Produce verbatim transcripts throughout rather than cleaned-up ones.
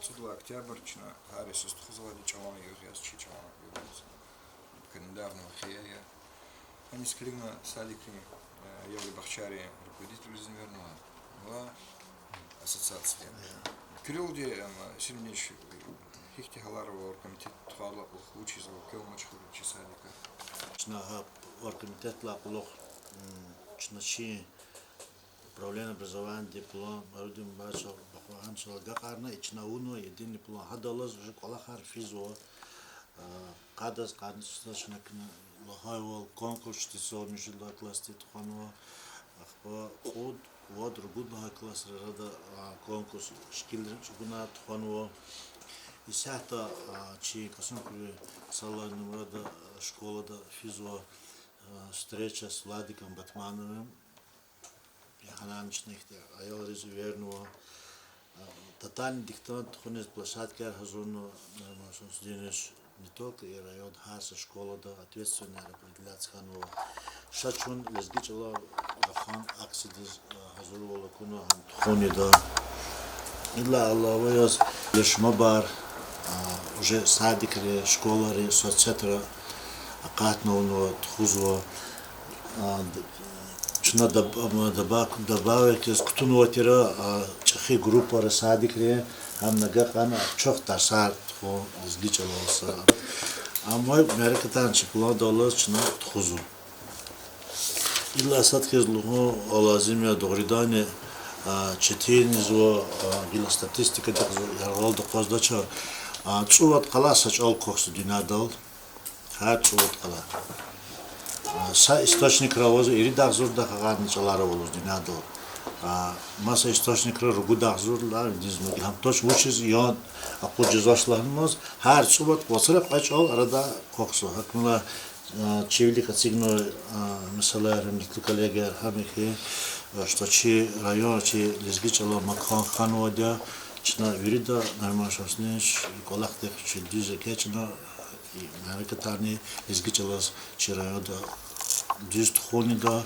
ЦӀуд лагьай октябрь чна гьар йисуз тухузвайди чӀалан югъ яз, чи чӀалан югъ яз. Календарный вахъия я. Гьаниз килигна садикрин, э, аялрин бахчайрин руководительризни вернава ва ассоциациядин. Кирилди, эм, Селимдинович, гьихьтин гьалар ава оргкомитет тухвайдалай кьулухъ, вучиз ва квел амачухарна чи садика? Чна гьа оргкомитетдилай кьулухъ, м, чна чи управление образованиеди план, арудин бача бахванчал агакьарна, и чна авунва единый план. Гьадаллаз уже кӀвалахар физва, а, къадаз къанни чна, чна кна лагьайвал конкурс чтецал муьжуьд лагьай классди тухванва, ахпа кьуд, вад, ругуд лагьай классрин арада, а, конкурс шикилрин чӀугуна тухванва. Исятда, а, чи Касумкуьруьн Салагьдин Мурада, а, школада физва, а, встреча с Владиком Батмановым. Гьанани чна ихьтин аялриз эвернава. А, тотальный диктант тухуниз площадкаяр гьазурна, Нурман Шамсудинович, не только и район, гьар са школада ответственныйяр определяться хьанва. Ша чун лезги чӀалал рахан акциядиз, а, гьазурвал акуна, гьам тухун ийида. Идалай алава яз яшмабар, а, уже садикри, школари соцсетра акъатна авунва, тухузва. А, д-, чна даб-, ам, даба-, добавить яз кутунвайтир, а, чӀехи группайра садикри, гьам агакьарна чухсагъ тарсар тухун лезги чӀалал са. Амма мярекатар чи пландаллаз чна тухузва. Идалай сад хьиз лугьун лазим я, дугъриданни, а, четин ийизва, а, гила статистикадихъ яргъалда акъваздача, а, цӀувад къалай са чӀал квахьзава дуьньядал. Гьар цӀувад къалай. А, са источникра авазва ирид агъзурдахъ агъарна чӀалар ава лугьуз дуьньядал. А, маса источникра ругуд агъзур лагьана ийизва, гьам точно вучиз я акъудиз жезвач лагьанмаз, гьар цӀувад къалай вацра кьве чӀал арада квахьзава. Гьакмала, а, чи вилик эцигна, а, месэлаяр, гьуьрметлу коллегаяр, гьам я хьи, а, что чи район, чи лезги чӀала макан хьанвайди я, чна вирида Нурман Шамсудинович кӀвалахдихъ чи дуьз экечӀна, и мярекатарни лезги чӀалаз чи районда дуьз тухун ийида.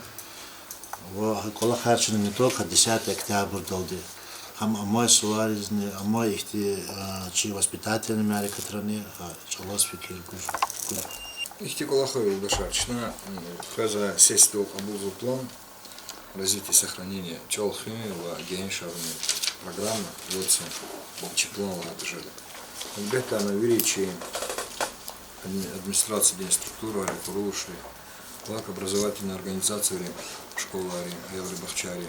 Ва гьа кӀвалахар чна не только десятое октябрьдалди, гьам амай суваризни, амай ихьтин, а, чи воспитательный мярекатрани, а, чӀалаз фикир гуз, гуз. Ихьтин кӀвалах ава, юлдашар, чна, м, къвезвай сессиядал кьабулзава план развития и сохранения, чӀал хуьн ва гегьеншарунин программа, вот са чи план лагьайтӀа жеда. Гьелбетда, ана вири чи адми-, администрациядин структурайри, къурулушри, лак образовательный организацийри, школайри, аялрин бахчайри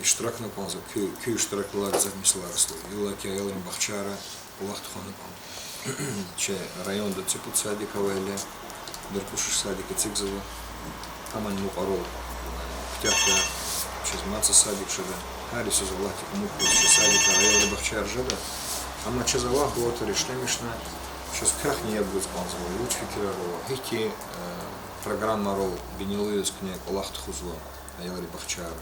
иштиракна кӀанзава, куь-, куь иштиракдалди гзаф месэлаяр аслу. Иллаки аялрин бахчайра кӀвалах тухвана кӀанда. Чи районда цӀипуд садик авайла, Беркушуш садик эцигзава, гьамани мукьварал, куьтягьда чаз мад са садик жеда. Гьар йисуз Аллагьдихъ умуд кваз чи садикар, аялрин бахчаяр жеда. Амма чаз авай халатар ишлемишна, чаз квехъни яб гуз кӀанзава, вуч фикирар ава, гьихьтин, э, программайрал бинелу яз куьне кӀвалах тухузва аялрин бахчаяр.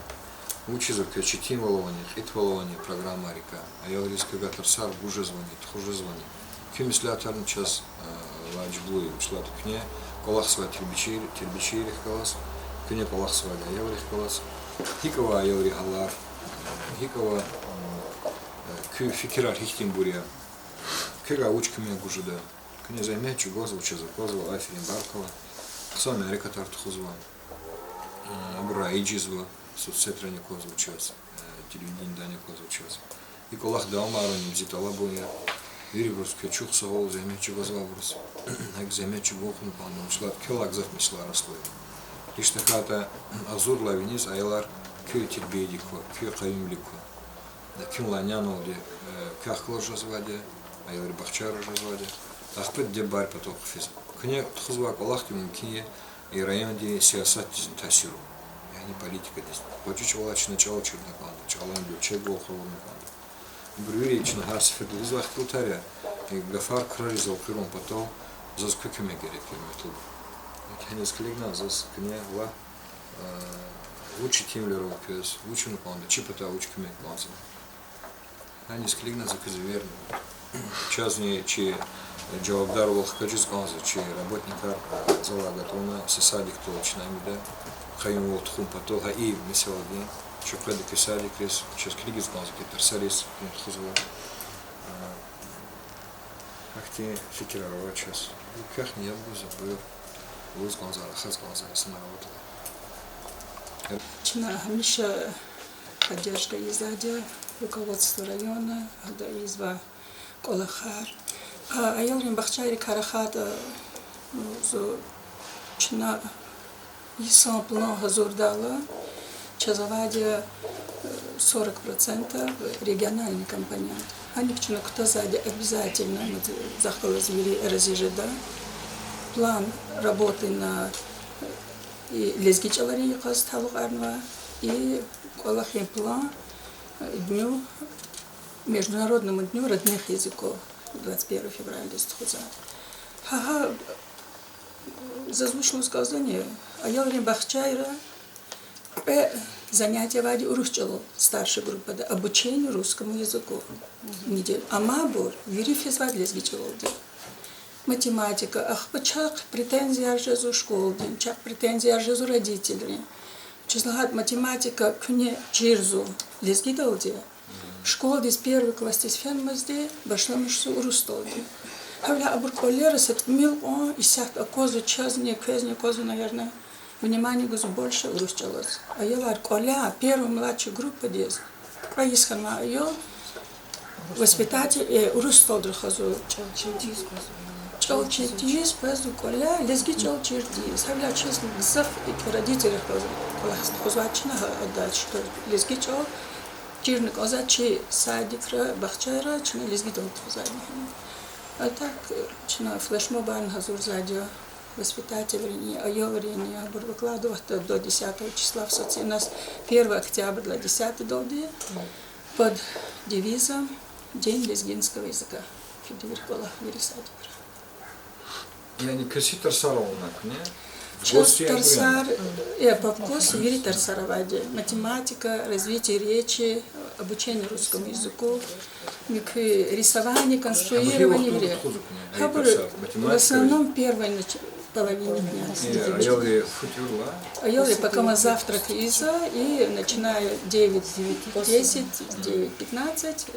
Вучиз квез четинвал авани, кьитвал авани программайрикай, аялриз квевай тарсар гуз жезвани, тухуз жезвани. Куь меслятарни чаз, э, важиблу я, вучиз лагьайтӀа куьне кӀвалахзавай тербиячийр-, тербиячийрихъ галаз, куьне кӀвалахзавайди аялрихъ галаз. ГьикӀ ава аялрин гьалар, гьикӀ ава, м, э, куь фикирар гьихьтинбур я, квевай вуч куьмек гуз жеда. Куьне зегьмет чӀугвазва, чаз аквазва, аферин, баркалла. Хъсан мярекатар тухузва. Э, абур раиж жезва, соцсетрани аквазва чаз, э, телевиденидани аквазва чаз. И кӀвалах давамарунин зи тӀалабун я. Вирибуруз квез чухсагъул, зегьмет чӀугвазвайбуруз. ГьакӀ зегьмет чӀугун кьван, вучиз лагьайтӀа квел гзаф месэлаяр аслу я. Гьич тахьайтӀа агъзурдалай виниз аялар куь тербиядик ква, куь къаюмвилик ква. Куьнлай няналди, э, квехъ галаз жезвайди я, аялрин бахчайра жезвайди я. Ахпа диде-бубайрин патав хъфизва. Куьне тухузвай кӀвалахди мумкин я и райондин сиясатдизни таъсир авун, яни политикадизни. Гъвечӏи чӀавалай чна чӀал чирна кӀанда, чӀалан гуьрчегвал къалурна кӀанда. Ибур вири чна гьар сеферда лугьузвай ихтилатар я, и гафар крариз элкъуьрун патал заз куь куьмек герек я, гьуьрметлубур. Гьаниз килигна заз куьне лагь, э, вуч итимвилер ава квез, вуч авуна кӀанда, чи патай вуч куьмек кӀанзава. Гьаниз килигна за квез эверна. Чазни чи жавабдарвал хкажиз кӀанзава, чи работникар, э, залай гатӀунна са садикдал чна имида къаюмвал тухун патал, гьа и месэладин, чи къведаки садикриз, чаз килигиз кӀанзава ки тарсариз куьн тухузвай. Ахьтин фикирар ава чаз. Квехъ ният гуз, буюр, лугьуз кӀанзава, хаз кӀанзава, инсанар аватӀа. Чна гьамиша поддержка ийизвайди я руководство района, гьада ийизвай кӀвалахар. А, аялрин бахчайрикай рахайтӀа, ну, зун чна йисан план гьазурдайла, чаз авайди я, э, сорок процентов региональный компонент. Гьаник чна кутазвайди обязательно, ну, захъ галаз вири рази жеда. План работы на, э, и лезги чӀаларин йикъаз талукьарнавай, и кӀвалахин план, э, дню, Международному дню родных языков, двадцать первого февралдиз тухузвай. Гьа, гьа, заз вуч лугьуз кӀанзавани, аялрин бахчайра кьве занятие авайди урус чӀалал старший группада, обучение русскому языку. Неделя. Амайбур вири физвайди лезги чӀалалди. Математика, ахпа чахъ претензияр жезва школадин, чахъ претензияр жезва родителрин. Чиз лагьайтӀа математика куьне чирзава лезгидалди. Школадиз первый классдиз фенмазди башламишзава урусдалди. Гьавиляй абур кӀвалера са тӀимил кьван исятда аквазва чазни, квезни аквазва, наверное, внимание гузва больше урус чӀалаз. Аялар кӀваляй первый младший группадиз, кьве йис хьанвай аял, воспитатель, э, урусдалди рахазва. ЧӀал чир тийиз къвезва кӀваляй, лезги чӀал чир тийиз. Гьавиляй чаз гзаф икӀ родителрихъ галаз кӀвалахиз тухузвай чна, гьа, ада чна лезги чӀал чирна кӀанзавай чи садикра, бахчайра чна лезгидал тухузвайди я. А так, чна флешмобарни гьазурзавайди я воспитательрини, аялрини, абур выкладыватьда до десятого числа в соцсеть. У нас первого октября десятый далди под девизом День лезгинского языка. Фида вири кӀвалах, вири садикра. Яни кеси тарсар авуна куьне? Чаз тарсар, э, по вкусу вири тарсар авайди. Математика, развитие речи, обучение русскому языку, муькуь рисование, конструирование, вири. Гьабур в основном первой нач-, половине дня. Аялри пока завтрак ийизва, и начиная девять десять, девять пятнадцать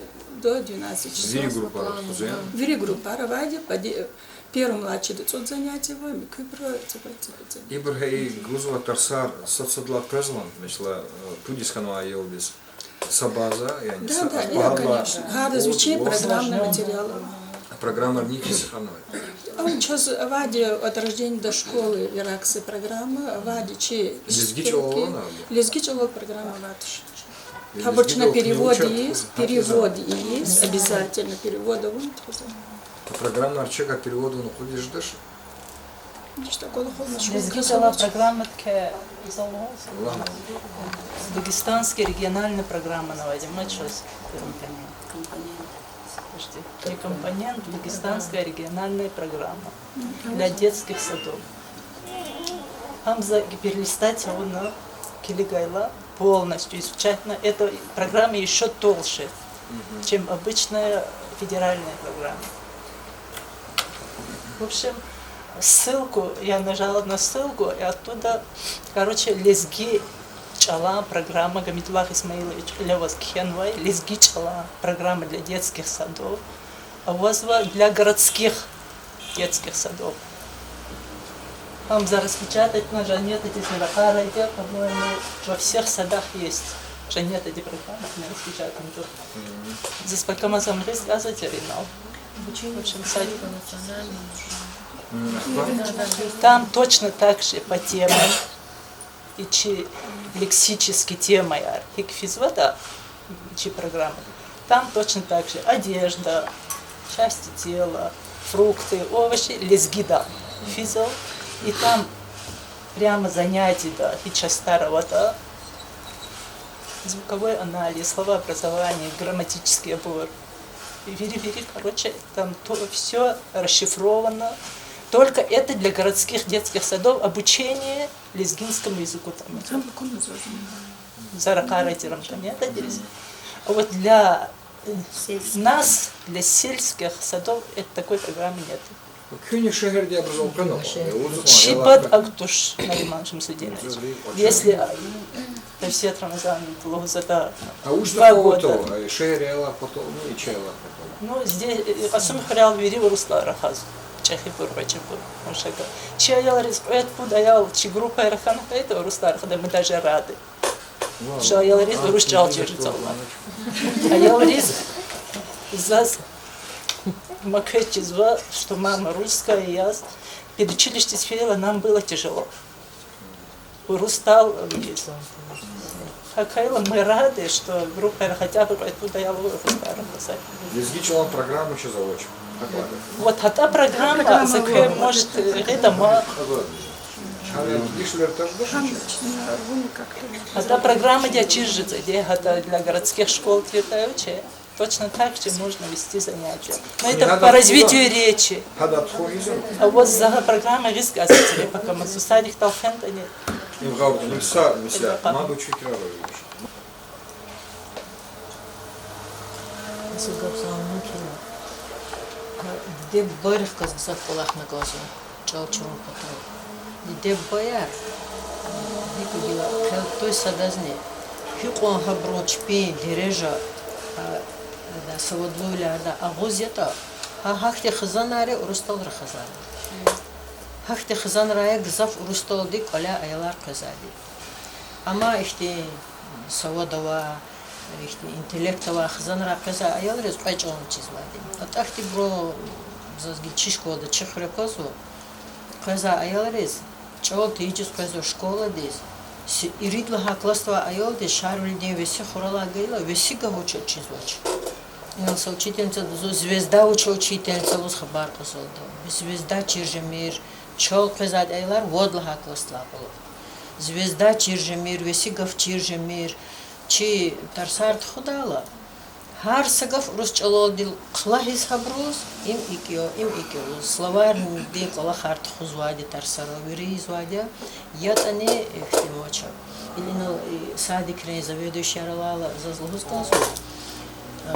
до двенадцать часов. Вири группара тухузва? Вири группара авайди, по де-, первый младшийда цӀуд занятие ава, муькуьбуру цӀиб, цӀиб, цӀиб. Ибур гьа и гузвай тарсар сад-садалай къвезвани, месела, э, пуд йис хьанвай аялдиз са база, яни са, да, да, конечно. Гьадаз вичин программный материал ава. Программарни кис хьанвай? А, чаз авайди от рождения до школы веракси программа, авайди чи лезги чӀалал ана? Лезги чӀалал программа авайди туш. Гьабур чна перевод ийиз, перевод ийиз, обязательно перевод авун тухузва. Программар чка перевод авун акъудиз жедач? Лезги чӀалан программа тке, Дагестанский региональный программа авайди, ма чаз компонент. Подожди. Не компонент, Дагестанская региональная программа для детских садов. Гьамза перелистать авуна килигайла, полностью изучать на. Эта программа ещё толще, чем обычная федеральная программа. В общем, ссылку, я нажала на ссылку, и оттуда, короче, лезги чӀалан программа, Гамидуллагь Исмаилович Кьуьлеваз кхьенвай, лезги чӀалан программа для детских садов. Авазва для городских детских садов. Гьамза распечатать на, Жанетадиз ракъарайди, по-моему, во всех садах есть. Жанетади программа распечатана. Заз пакамазам рис аза теринал. В общем, садик. Там точно так же по темам. И чи лексический темаяр гьикӀ физватӀа, чи программа. Там точно так же одежда, части тела, фрукты, овощи лезгидал физва. И там прямо занятиеда гьи частар аватӀа, звуковой анализ, словообразование, грамматический абур. Вири-вири, короче, там всё расшифровано. Только это для городских детских садов, обучение лезгинскому языку там идёт. За ракъарай тир ам, там, это дерез. А вот для, э, нас, для сельских садов, это такой программы нет. Куьне шегьерда абуруз акъудна. Чи пад акӀ туш, Нариман Шамсудинович. Если, а, Тавсият Рамазановна лугьуз ада. А вуч два года. Э, шегьер аялар патал, ну, и чи аялар патал? Ну, здесь, э, Кьасумхуьрел вири урусдал рахазва. ЧӀехибур, гъвечӀибур, Мушака. Чи аялриз кьвед-пуд аял чи группаяр хьана хьайитӀа, урусдал рахада, мы даже рады. Ва, ва. Чи аялриз урус чӀал чирзава. Аялриз заз макет чизва, что мама русская, яз педучилищедиз фейила, нам было тяжело. Урусдал, э, гьакайла мы рады, что группаяр хотя бы кьвед-пуд аял урусдал рахазва. Лезги чӀалан программа чиз авач. Вот гьатӀа программа, за куьн, может, э, гъида ма. ГьатӀа программади чир жезвайди, гьатӀа для городских школ тиртӀа вичи. Точно так же можно вести занятия. Но это по развитию речи. Гьада тухуз. А вот за программа риск азиз, пока мы садикдал фентани. Им гъавурда, им са, мисля, мабуч фикирар ава. Са гаф заз мумкин я. Диде-бубайрихъ галаз гзаф кӀвалахна кӀанзава чӀал чурун патал. Диде-бубаяр, гьикӀ гила хъел туй садазни, гьикьван гьабурун чпин дережа, а, ада савадлувиле ада агъуз ятӀа, гьа гьахьтин хизанар я урусдал рахазвайди. Гьахьтин хизанар я гзаф урусдалди кӀваляй аялар къвезвайди. Амма ихьтин савад авай, ихьтин интеллект авай хизанрай къвезвай аялриз кьве чӀални чизвайди. АтӀа ихьтинбуру заз гила чи школада, чи хуьре аквазва, къвезвай аялриз чӀал тийижиз къвезва школадиз. Си-, ирид лагьай классда авай аялдиз Шарвилидин веси хуралай гайила веси гаф вучиз чизвач. Инал са учительница лугьузва, звезда вуч я учительница лугьуз хабар кьазвайди я. Звезда чир жемир, чал къвезвайди аялар вад лагьай классдилай кьулухъ. Звезда чир жемир, веси гаф чир жемир. Чи тарсар тухудайла, гьар са гаф урус чӀалалди хълагьиз гьабуруз, им икӀ я, им икӀ я лугьуз, словарьдин кӀвалахар тухузвайди я тарсара, вири ийизвайди я, ятӀани ихьтин авач. Инал, и, садикрин заведующийрилайла заз лугьуз кӀанзава,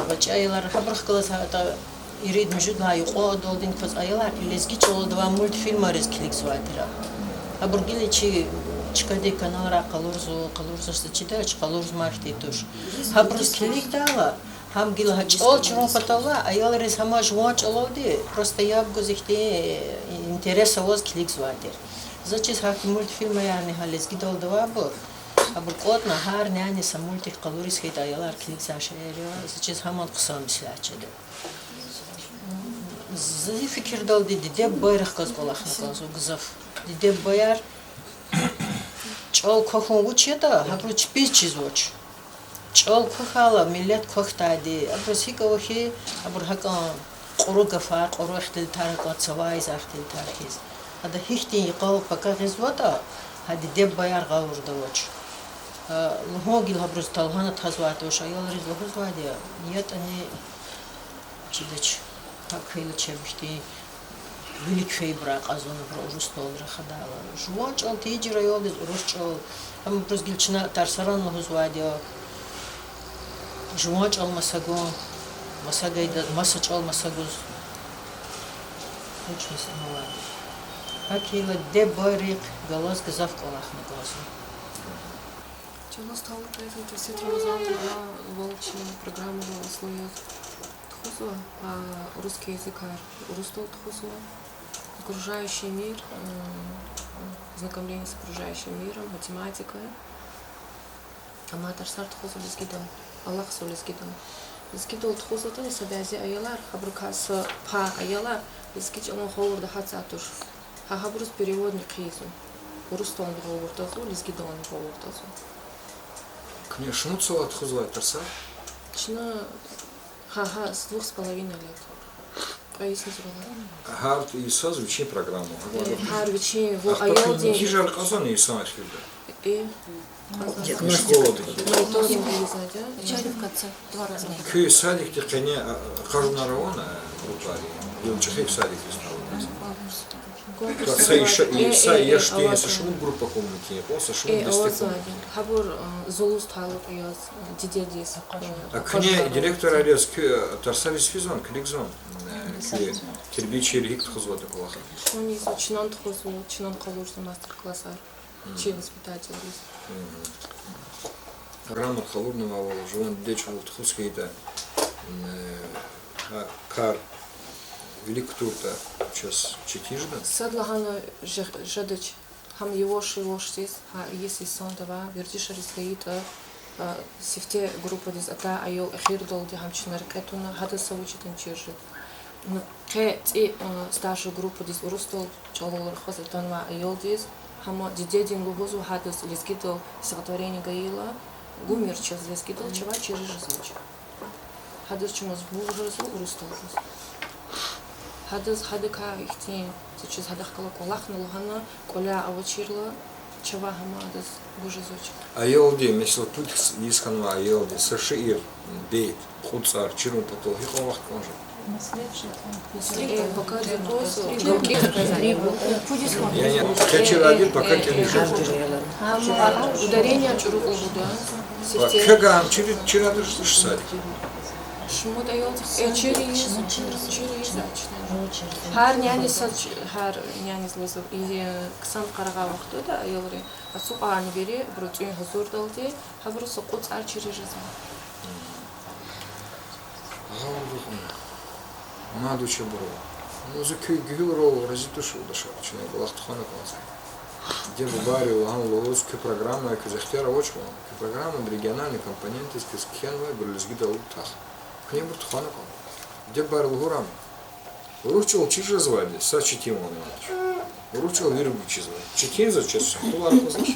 гъвечӀи аялар, гьабурухъ галаз гьатта ирид-муьжуьд лагьай, юкьва адалдин кваз аялар и лезги чӀалалди авай мультфильмариз килигзавай тир. Абур гила чи чкадин каналрай къалурзава, къалурзавач, чидач, къалурзамай хьтин туш. Гьабуруз килигдайла, гьам гила гьа чӀал чурун патал аялриз гьам жуван чӀалалди просто яб гуз ихьтин интерес аваз килигзавай тир. За чиз гьахьтин мультфильмаярни гьа лезгидалди авайбур, абур кӀватӀна гьар няни са мультик къалуриз хьайитӀа аялар килигзавай шейэр я, за чиз гьамни хъсан меслят жеда. Зи фикирдалди диде-бубайрихъ галаз кӀвалахна кӀанзава гзаф. Диде-бубаяр, чӀал квахьун вуч ятӀа, гьабуруз чпиз чизвач. ЧӀал квахьайла миллет квахьдайди, абуруз гьикӀ ава хьи, абур гьакӀан кьуру гафар, кьуру ихтилатар, гьакӀан цавай ийизвай ихтилатар хьиз. Ада гьихьтин йикъал пака гъизватӀа, гьа диде-бубаяр гъавурда авач. Лугьун гила гьабуруз талгьана тазвай туш, аялриз лугьузвайди я, ятӀани чидач, гьакӀ хьайила чеб ихьтин вилик фейибурай кьазвани абуру урусдалди рахадайла. Жуван чӀал тийижир аялдиз урус чӀал, гьам абуруз гила чна тарсарани лугьузвайди я. Жуван чӀал маса гун, маса гайидаз, маса чӀал маса гуз. Вуч маса авайди. ГьакӀ хьайила диде-бубайрихъ галаз гзаф кӀвалахна кӀанзава. Чалаз талукь я, Тавсият Рамазановна, вал чи программадал аслу яз тухузва, а, русский языкар урусдал тухузва, окружающий мир, м, знакомление с окружающим миром, математика. Амма тарсар тухузва лезгидал, алахъзава лезгидал. Лезгидал тухузватӀани, са бязи аялар, гьабурукай са пай аялар лезги чӀалан гъавурда гьатзавай туш. Гьа гьабуруз переводни хъийизва. Урусдални гъавурда авазва, лезгидални гъавурда авазва. Куьне шумуд йисалай тухузвай тарсар? Чна, гьа, гьа, с двух с половиной лет. Кьве йисуз валай. Гьар йисуз вичин программа. Э, гьар вичин, ву, ахпа куьн аялдин нетижаяр кьазвани йисан эхирда? Э, кьазва. Школади. Мониторинг ийизвайди я. Куь садикдин къене, а, акъажунар авани, а, группаяр? Ил чӀехи садикдиз къалурзава. Са иша, и, э, са э, яшдин, э, са шумуд группа хьун мумкин я, са шумуд, э, десте хьун мумкин я. Гьабур, э, зулуз талукь яз, э, дидедиз, э, акъажунар авани. А куьне директорар яз куь, э, тарсариз физвани, килигзавани, э, куь тербиячийри гьикӀ тухузватӀа кӀвалахар? Чна, чнани тухузва, чнани къалурзава мастер-классар. Чи воспитательриз. Рамат къалурнавайвал, жуван диде чӀалал тухуз хьайитӀа, гьа кар вилик кутуртӀа, чаз четин жеда. Садлагьана жедач, гьам яваш-явашдиз, гьа ийиз инсандавай вердишариз хьайитӀа, сифте группадиз атай аял эхирдалди гьам чна рекье туна, гьадаз са вуч ятӀани чир жеда. Ну, къе цӀи старший группадиз урусдал чӀалал рахаз атанвай аялдиз, гьам дидедин лугьузва гьадаз лезгидал стихотворение гайила, гумир чаз лезгидал, чавай чир жезвач. Гьадаз чна мажбур жезва урусдал гуз. Гьадаз гьадакай ихьтин, чаз гьадахъ галаз кӀвалахна лагьана, кӀваляй авачирла, чавай гьам адаз гуз жезвач. Аялди, месела, пуд йис хьанвай аялди са шиир, бейт, кьуд цӀар чирун патал гьикьван вахт кӀан жеда? Э, пока дикъуз, гумкӀи. Яни, къе чирайди пака кӀелиз жеда. Гьам ударение чӀуру лугьуда. Ва сифте квевай гьам чир, чирайди туш сад. Шумуд аялдихъ, э, чир ийиз, чир ийиз ачтан. Гьар няни сад, гьар няниз лугьузва, и, э, хъсан къарагъай вахтунда аялри ацукьарни вири, абуру тӀуьн гьазурдалди, гьабуру са кьуд цӀар чир жезва. Агъа, лугьун, мад вуч ибур ава? Ну, за куь гуьгьуьлрал рази туш, юлдашар, чна кӀвалах тухвана кӀанзава. Диде бубайри лагьана лугьуз, куь программада квез ихтияр авач лагьана, куь программада региональный компонентдиз квез кхьенвайбур лезгидал алуд тах. Куьне ибур тухвана кӀан. Диде бубайри лугьурай, урус чӀал чир жезвайди са четин ван авайди туш. Урус чӀал вири чизвай. Четин за чаз хтулар аквазвач.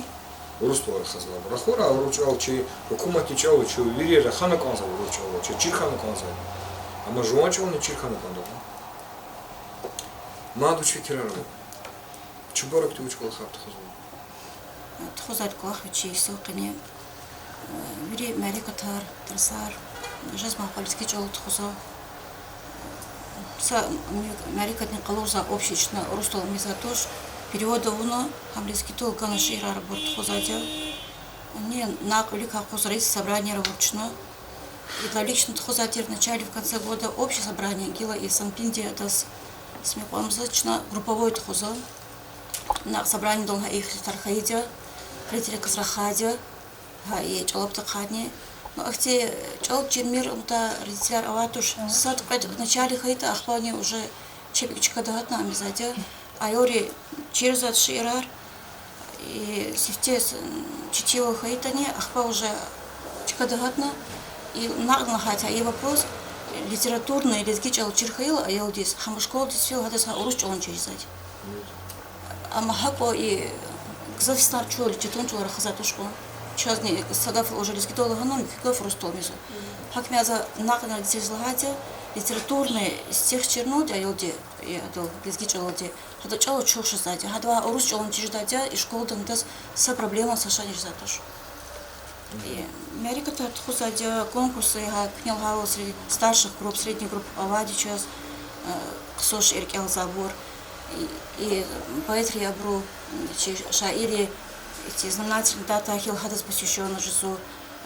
Урус тӀвар рахазвайбур. Рахурай, урус чӀал чи гьукуматдин чӀал я, чун вири рахана кӀанзава урус чӀал, чаз чир хьана кӀанзава. Амма жуван чӀални чир хьана кӀанда. Мад вуч фикирар ава? Чубарук ти вуч кӀвалахар тухузва? Тухузвайди кӀвалах вичи йисуз къене, э, вири мярекатар, тарсар жезмай кьван лезги чӀалал тухузва. Са м-, мярекатни къалурзавай общий чна урусдал ийизвайди туш, перевод авуна, гьам лезгидал гана шиирар абур тухузвайди я. Ни накь вилик акъудзавай собраниеяр авур чна. Идалай чна тухузвайди тир в начале, в конце года общее собрание гила и СанПиН-ди адаз сми кьванзава чна групповой тухузва. Накь собраниедал гьа ихтилатар хьайиди я, родителриказ рахайди я, гьа и чӀалабда ахъайни. Ну, ахьтин чӀал чирмир умута родителар авайди туш. Сад-кьвед в начале хьайитӀа, ахпани уже чеб икӀ чкада гьатна ам ийизвайди я. Аялри чирзавайди шиирар, и сифте с-, четинвал хьайитӀани, ахпа уже чкада гьатна, и накьна лагьайтӀа, и вопрос литературный, лезги чӀал чир хьайила аялдиз, гьам школадиз фейила гьадаз гьа урус чӀалан чир жезвайди. Амма гьакӀ и гзаф йисар чун литературный чӀалал рахазвайди туш кьван. Чазни са гаф уже лезгидал лагьана, муькуь гаф урусдал ийизва. ГьакӀ яз за накьна родительриз лагьайди я, литературный стих чирнавайди аялди, и адал, лезги чӀалалди, гьада чӀал ачух жезвайди я, гьадавай урус чӀалан чир жедайди я, и школадан гьадаз са проблема, са шан жезвайди туш. И мярекатар тухузвайди я, конкурс, гьа куьне лагьайвал, среди старших групп, средних групп авайди чаз, э, ксо шиир кӀелзавайбур, и, и поэтри абуру, чи шаирри, эти знаменательные даты хьайила гьадаз посвящённый жезва,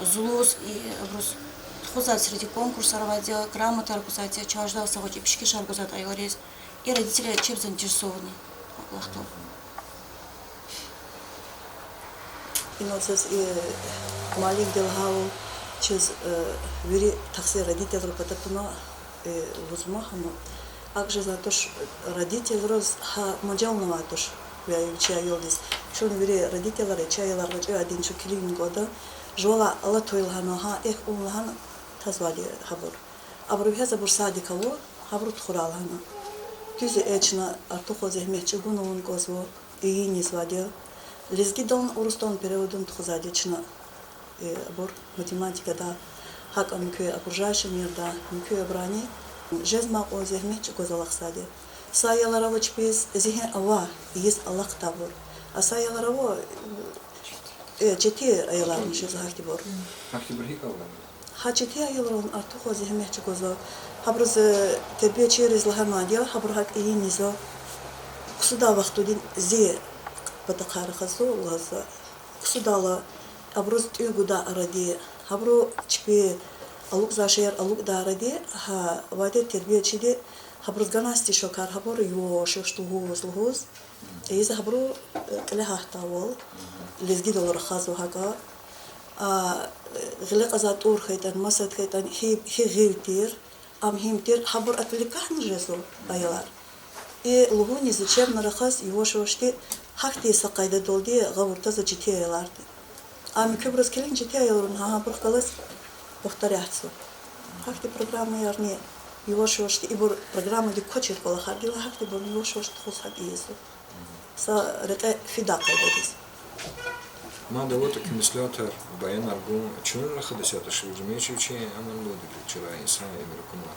зулуз, и абуруз тухузвайди среди конкурсар авайди я, грамотаяр гузвайди я, чарждал са гъвечӀи пишкешар гузвайди я аялриз. И родителар чеб заинтересованный вахтунда. Инал чаз, э, муаллимди лагьайвал, чаз, э, вири тахсир родительрин пата туна, э, лугьузма гьам. АкӀ жезвайди туш, родительриз гьа мажални авайди туш, я вичи аялдиз. Чун вири родительар я, чи аялар гъвечӀивайди я, чун килигна кӀанда. Жувалай алатай лагьана, гьа эхь авун лагьана, тазвайди гьабур. Абуру вегьез абур садикай ава, гьабуру тухурай лагьана. Дуьз я, э, чна артухуз зегьмет чӀугуна авун кӀанзава, ийин ийизвайди я. Лезгидални урусдални переводун тухузвайди я чна, э, абур математикада, гьакӀ муькуь окружающий мирда, муькуь абурани жезмай кьван зегьмет чӀугваз алахъзавайди я. Са аялар ава чпиз зигьин ава, ийиз алахъдайбур. А са аялар ава, э, четин аяларни жезва гьахьтинбур. Гьахьтинбур гьикӀ ава? Гьа четин аялрални артухуз зегьмет чӀугвазва. Гьабуруз, э, тербиячийриз лагьанвайди я, гьабуру гьакӀ ийин ийизва. Ксудай вахтунда зи патахъай рахазва, лугьузва. Ксудайла абуруз тӀуьн гудай аради, гьабуру чпи алукӀзавай шейэр алукӀдай аради, гьа авайди тербиячиди Гьабуруз ганай стишокар, гьабур юваш-юваш лугьуз-лугьуз, ийиз гьабуру, э, кьиле гьатдайвал, лезгидал рахазва гьакӀа. А, гъиле кьазвай тӀур хьайитӀани, масад хьайитӀани, гьи, гьи гъив тир, ам гьим тир, гьабур отвлекаться жезва аялар. И лугьуниз зачем-на рахаз юваш-ювашди гьахьтин са къайдадалди гъавурда за жети аяларди. Ам муькуьбуруз килигна жети аялрин гьа, гьабурухъ галаз повторяться. Гьахьтин программаярни юваш-ювашди ибур программадик квачир кӀвалахар гила, гьахьтинбурни юваш-юваш тухуз гьакӀ ийизва. Са рекье фидай къайдадиз. Мад аватӀа куь меслятар, баянар гун, чунун рахада исятда Ширин Жумаевич, вичин аман лугьуда, чирай инсан уьмуьр акуна.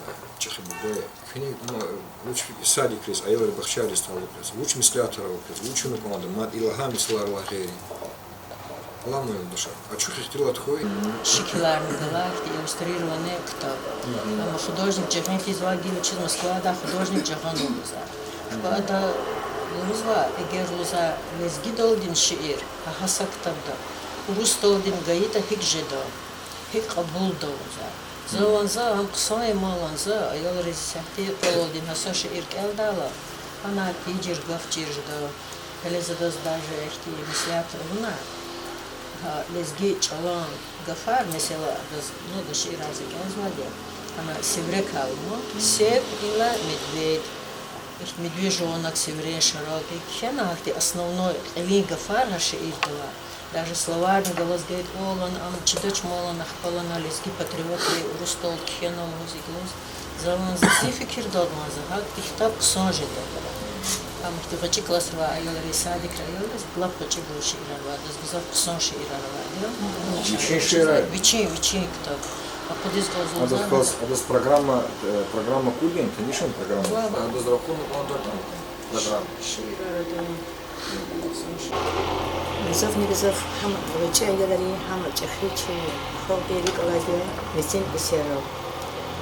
Э, чӀехи буба я. Куьне, ма, вуч садикриз, аялрин бахчайриз талукь яз, вуч меслятар ава квез, вуч чна кӀанда, мад и лагьай месэлайрилай гъейри. Алама, юлдашар, ачух ихтилат хьуй. Шикиларни галай ихьтин иллюстрированный ктаб. Амма художник жагъин тийизвай гила, вичиз Москвадай художник жагъанва лугьузва. Ада лугьузва, эгер лугьузва лезгидалди шиир гьа са ктабда, урусдалди гайитӀа гьикӀ жеда, гьикӀ кьабулда лугьузва. За ванза, ам хъсан я ман ванза, аялриз исятда кӀвалалди гьа са шиир кӀелдайла, гьана тийижир гаф чир жеда, гьеле за адаз даже ихьтин меслят авуна, гьа лезги чӀалан гафар, месела, адаз, ну, ада шиирар за кӀелзавайди я, гьана сиврекай лугьун, сев илла медведь, их медвежонок, сиврен шарал, кхьена гьахьтин основной кьилин гафар гьа шиирда ава. Даже словарни галаз гайитӀа, валлани ам чидач, валлани ахпа лагьана, лезги патриотри урусдалди кхьена лугьуз, икӀ лугьуз. За ванза, зи фикирдалди ванза, гьа и ктаб хъсан жеда. Ам ихьтин гъвечӀи классрай аялриз, садикрай аялриз лап гъвечӀибур шиирар авайди, адаз гзаф хъсан шиирар авайди я. Вичин шиирар? Вичин, вичин ктаб. Акъудиз кӀанзава. Адаз, адаз программа, э, программа кугин, конечно, программа. Ва, ва. Адаз рахун кӀанда программа. Шиирар ада. Гзафни гзаф гьам гъвечӀи аялри, гьам чӀехи чи халкьдин рикӀ алайди я мецин эсеррал.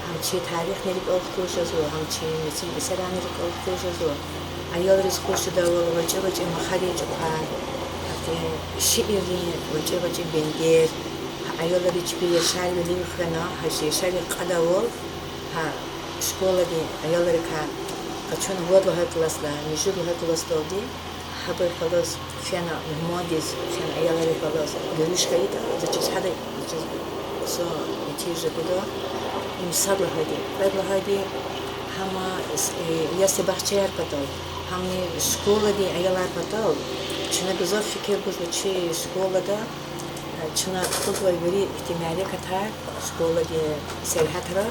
Гьам чи тарихни рикӀел хкуз жезва, гьам чи мецин эсерарни рикӀел хкуз жезва. Аялриз хуш жедайвал гъвечӀи-гъвечӀи махарин чӀукар, гьахьтин шииррин гъвечӀи-гъвечӀи бендер, гьа аялри чпин яшарвилив хвена, гьа чи яшарик кьадайвал, гьа школадин аялрикай къачуна вад лагьай классдай муьжуьд лагьай классдалди, гьабурухъ галаз фена мугьмандиз, фена аялрихъ галаз гуьруьш хьайитӀа, за чиз гьада, за чиз хъсан нетижа гуда. Им сад лагьайди. Кьвед лагьайди, гьам, э, ясли-бахчаяр патал, гьамни школадин аялар патал чна гзаф фикир гузва чи школада, э, чна тухузвай вири ихьтин мярекатар школадин сергьятра,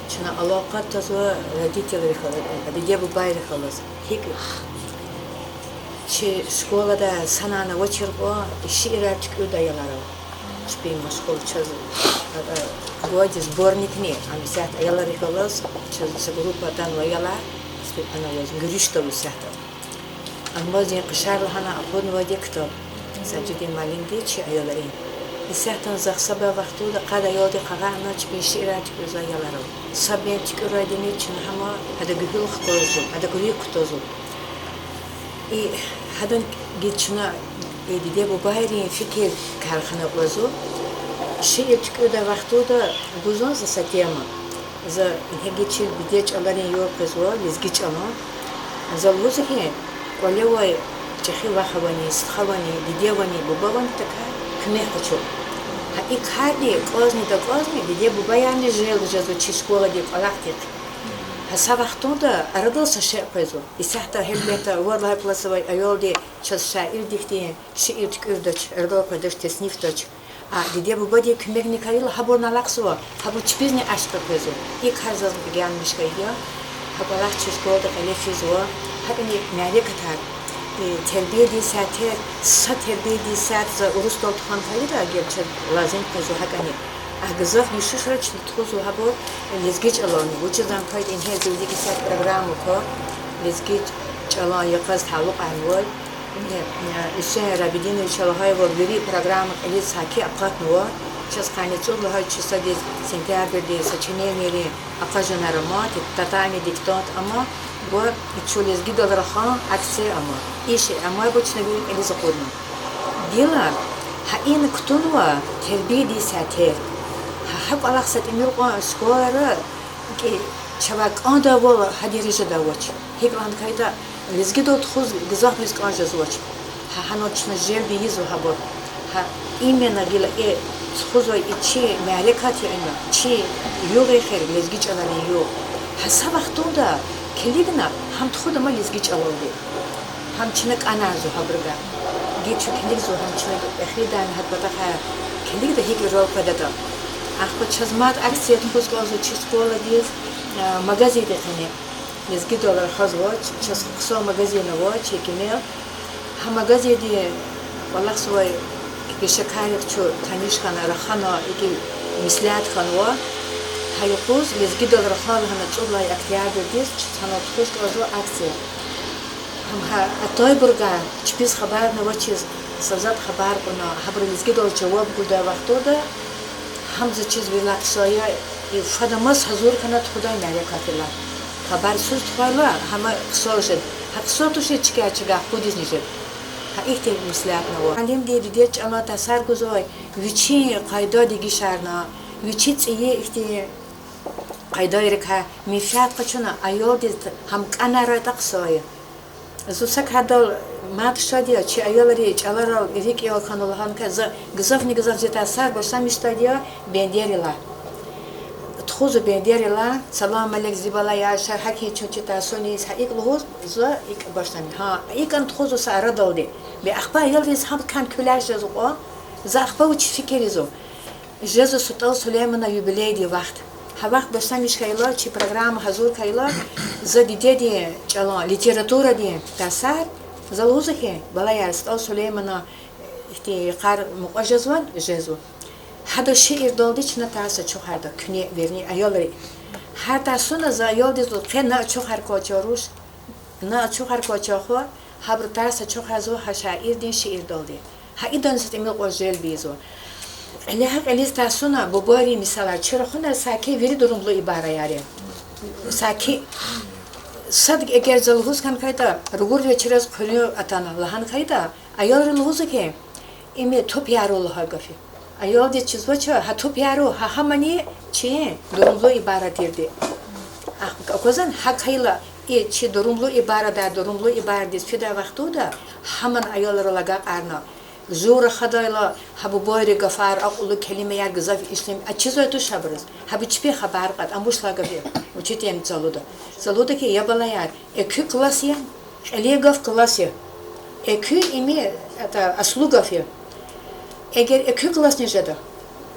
чна алакъа твазва родителрихъ, диде-бубайрихъ галаз. ГьикӀ чи школада санани авачир кьван шиирар туькӀуьрдай аялар ава. Чпин машгъул чаз, э, гвайди сборникни, ам исятда аялрихъ галаз, чаз са группа атанва аялар, выступать аваз, гуьруьшда исятда. Амазин къишар лагьана акъуднавайди я ктаб Сажидин муаллимди чи аялрин. Исятда захъ са бязи вахтунда къад аялдихъ агакьна чпин шиирар туькӀуьрзавай аялар ава. Са бязи туькӀуьрайдини чна гьам гьада гуьгьуьл хкажзава, гьадак рикӀ кутазва. И гьадан гила чна, и диде-бубайрин фикир кархана кӀанзава. Шиир туькӀуьрдай вахтунда гузвани за са тема. За ингье гила чи диде чӀаларин югъ къвезва, лезги чӀалан. За лугьузва хьи, кӀвале авай чӀехи вах авани, стха авани, диде авани, буба авани, тахьайтӀа куьмек къачу. Гьа и карди кӀанзни-такӀанзни диде-бубаярни желб жезва чи школадин кӀвалахдихъ. Гьа са вахтунда арадал са шей къвезва. Исятда гьелбетда вад лагьай классдин авай аялди чаз шаирдихъ шиир туькӀуьрдач, арадал къведач, теснифдач. А диде-бубадин куьмекни хьайила гьабурни алахъзава, гьабур чпизни ашкъи къвезва. И кар заз генмиш хьайиди я. Гьа кӀвалах чи школада кьиле физва. ГьакӀни мярекатар, э, тербиядин сятер, са тербиядин сят за урусдал тухун хьайитӀа, гьеле чаз лазим къвезва гьакӀни. А гзаф дуьшуьшра чна тухузва гьабур лезги чӀалални. Вучиз лагьайтӀа ингье зи вилик исятда программа ква, лезги чӀалан йикъаз талукьарнавай. Ингье, э, Гьуьсейн Рабидиновича лагьайвал, вири программа кьилиз саки акъатнава. Чаз къанни цӀуд лагьай числадиз сентябрдиз сочиненийрин акъажунар ама, тетрадный диктант ама, ва чун лезгидал рахан акция ама. И шей амайбур чна вири кьилиз акъудна. Гила гьа ина кутунва тербиядин сятер. Гьа, гьа кӀвалах са тӀимил кьван школара икӀ Чавай кӀандайвал гьа дережада авач. ГьикӀ лагьана хьайитӀа, лезгидал тухуз гзафбуруз кӀан жезвач. Гьа, гьанал чна желб ийизва гьабур. Гьа, именно гила и тухузвай и чи мярекат я ина, чи югъ эхир лезги чӀаларин югъ. Гьа са вахтунда килигна, гьам тухуда ама лезги чӀалалди. Гьам чна кӀанарзава гьабурукай. Гила чун килигзава, гьам чна эхирдайни гьа патахъай килигда гьикӀ рол къведатӀа. Ахпа чаз мад акция тухуз кӀанзава чи школадиз, а, магазиндин къене. Лезгидал рахазвай, чаз хъсан магазин ава чи кимел. Гьа магазиндин кӀвалахзавай пешекаррихъ чун таниш хьана, рахана, икӀ меслят хьанва. Гьа юкъуз лезгидал рахаз лагьана цӀуд лагьай октябрдиз чаз гьанал тухуз кӀанзава акция. Гьам гьа атайбурукай чпиз хабарни авачиз, са затӀ хабар кьуна, гьабуру лезгидал жаваб гудай вахтунда, гьам заз чиз вилаксая, и фада маса гьазур хьана тухудай мярекатдилай. Хабарсуз тухвайла, гьам хъсан жеда. Гьа хъсан тушир чкаяр чавай акъудизни жеда. Гьа ихьтин меслятни ава. Муаллимди дидед чӀалан тарсар гузвай, вичин къайдада дегишарна, вичи цӀийи ихьтин къайдайрикай менфят къачуна, аялдиз гьам кӀанарайтӀа хъсан я. Зун са кардал мад шад я, чи аялри чӀаларал рикӀ ял хьанва лагьана хьайитӀа, за гзафни гзаф зи тарсар башламишдайди я бендерилай. Тухузва бендерилай, салам алейк, зи балаяр, ша гьахьин чун чи тарсуниз, гьа икӀ лугьуз, за икӀ башламиш. Гьа, икӀан тухузва са арадалди. Бес ахпа аялриз гьам кӀан куьлай жезва кьван, за ахпа вуч фикирзава. Жезва СтӀал Сулейманан юбилейдин вахт. Гьа вахт башламиш хьайила, чи программа гьазур хьайила, за дидедин чӀалан литературадин тарсар, за лугьузва хьи, балаяр, СтӀал Сулейманан ихьтин йикъар мукьва жезвани? Жезва. Гьадан шиирдалди чна тарс ачухарда, куьне, вернее, аялри. Гьар тарсуна за аялдиз лугьузва, къе на ачухар квача руш, на ачухар квача хва, гьабуру тарс ачухарзава гьа шаирдин шиирдалди. Гьа идани са тӀимил кьван желб ийизва. Кьиле гьа кьилиз тарсуна бубайрин мисалар, чи рахунар саки вири дурумлу ибараяр я. Саки сад эгер за лугьуз хьана хьайитӀа, ругур вечераз хъуьруьн атана лагьана хьайитӀа, аялри лугьузва хьи, им тупӀ яру лагьай гаф я. Аялдиз чизвач, гьа тупӀ яру, гьа гьамани чи дурумлу ибара тирди. Ахпа аквазва гьакӀ хьайила, и чи дурумлу ибарадай дурумлу ибарадиз фидай вахтунда гьаман аялрал агакьарна, зун рахадайла, гьа бубайрин гафар, акьуллу келимаяр гзаф ишлемишзавай туш абуруз. Гьабур чпин хабар кьада, амуш лагьай гаф я, учительница лугьуда. Лугьуда хьи, я балаяр, экуь класс я, кьилин гаф класс я. Экуь им, это, аслу гаф я. Эгер экуь классни жеда,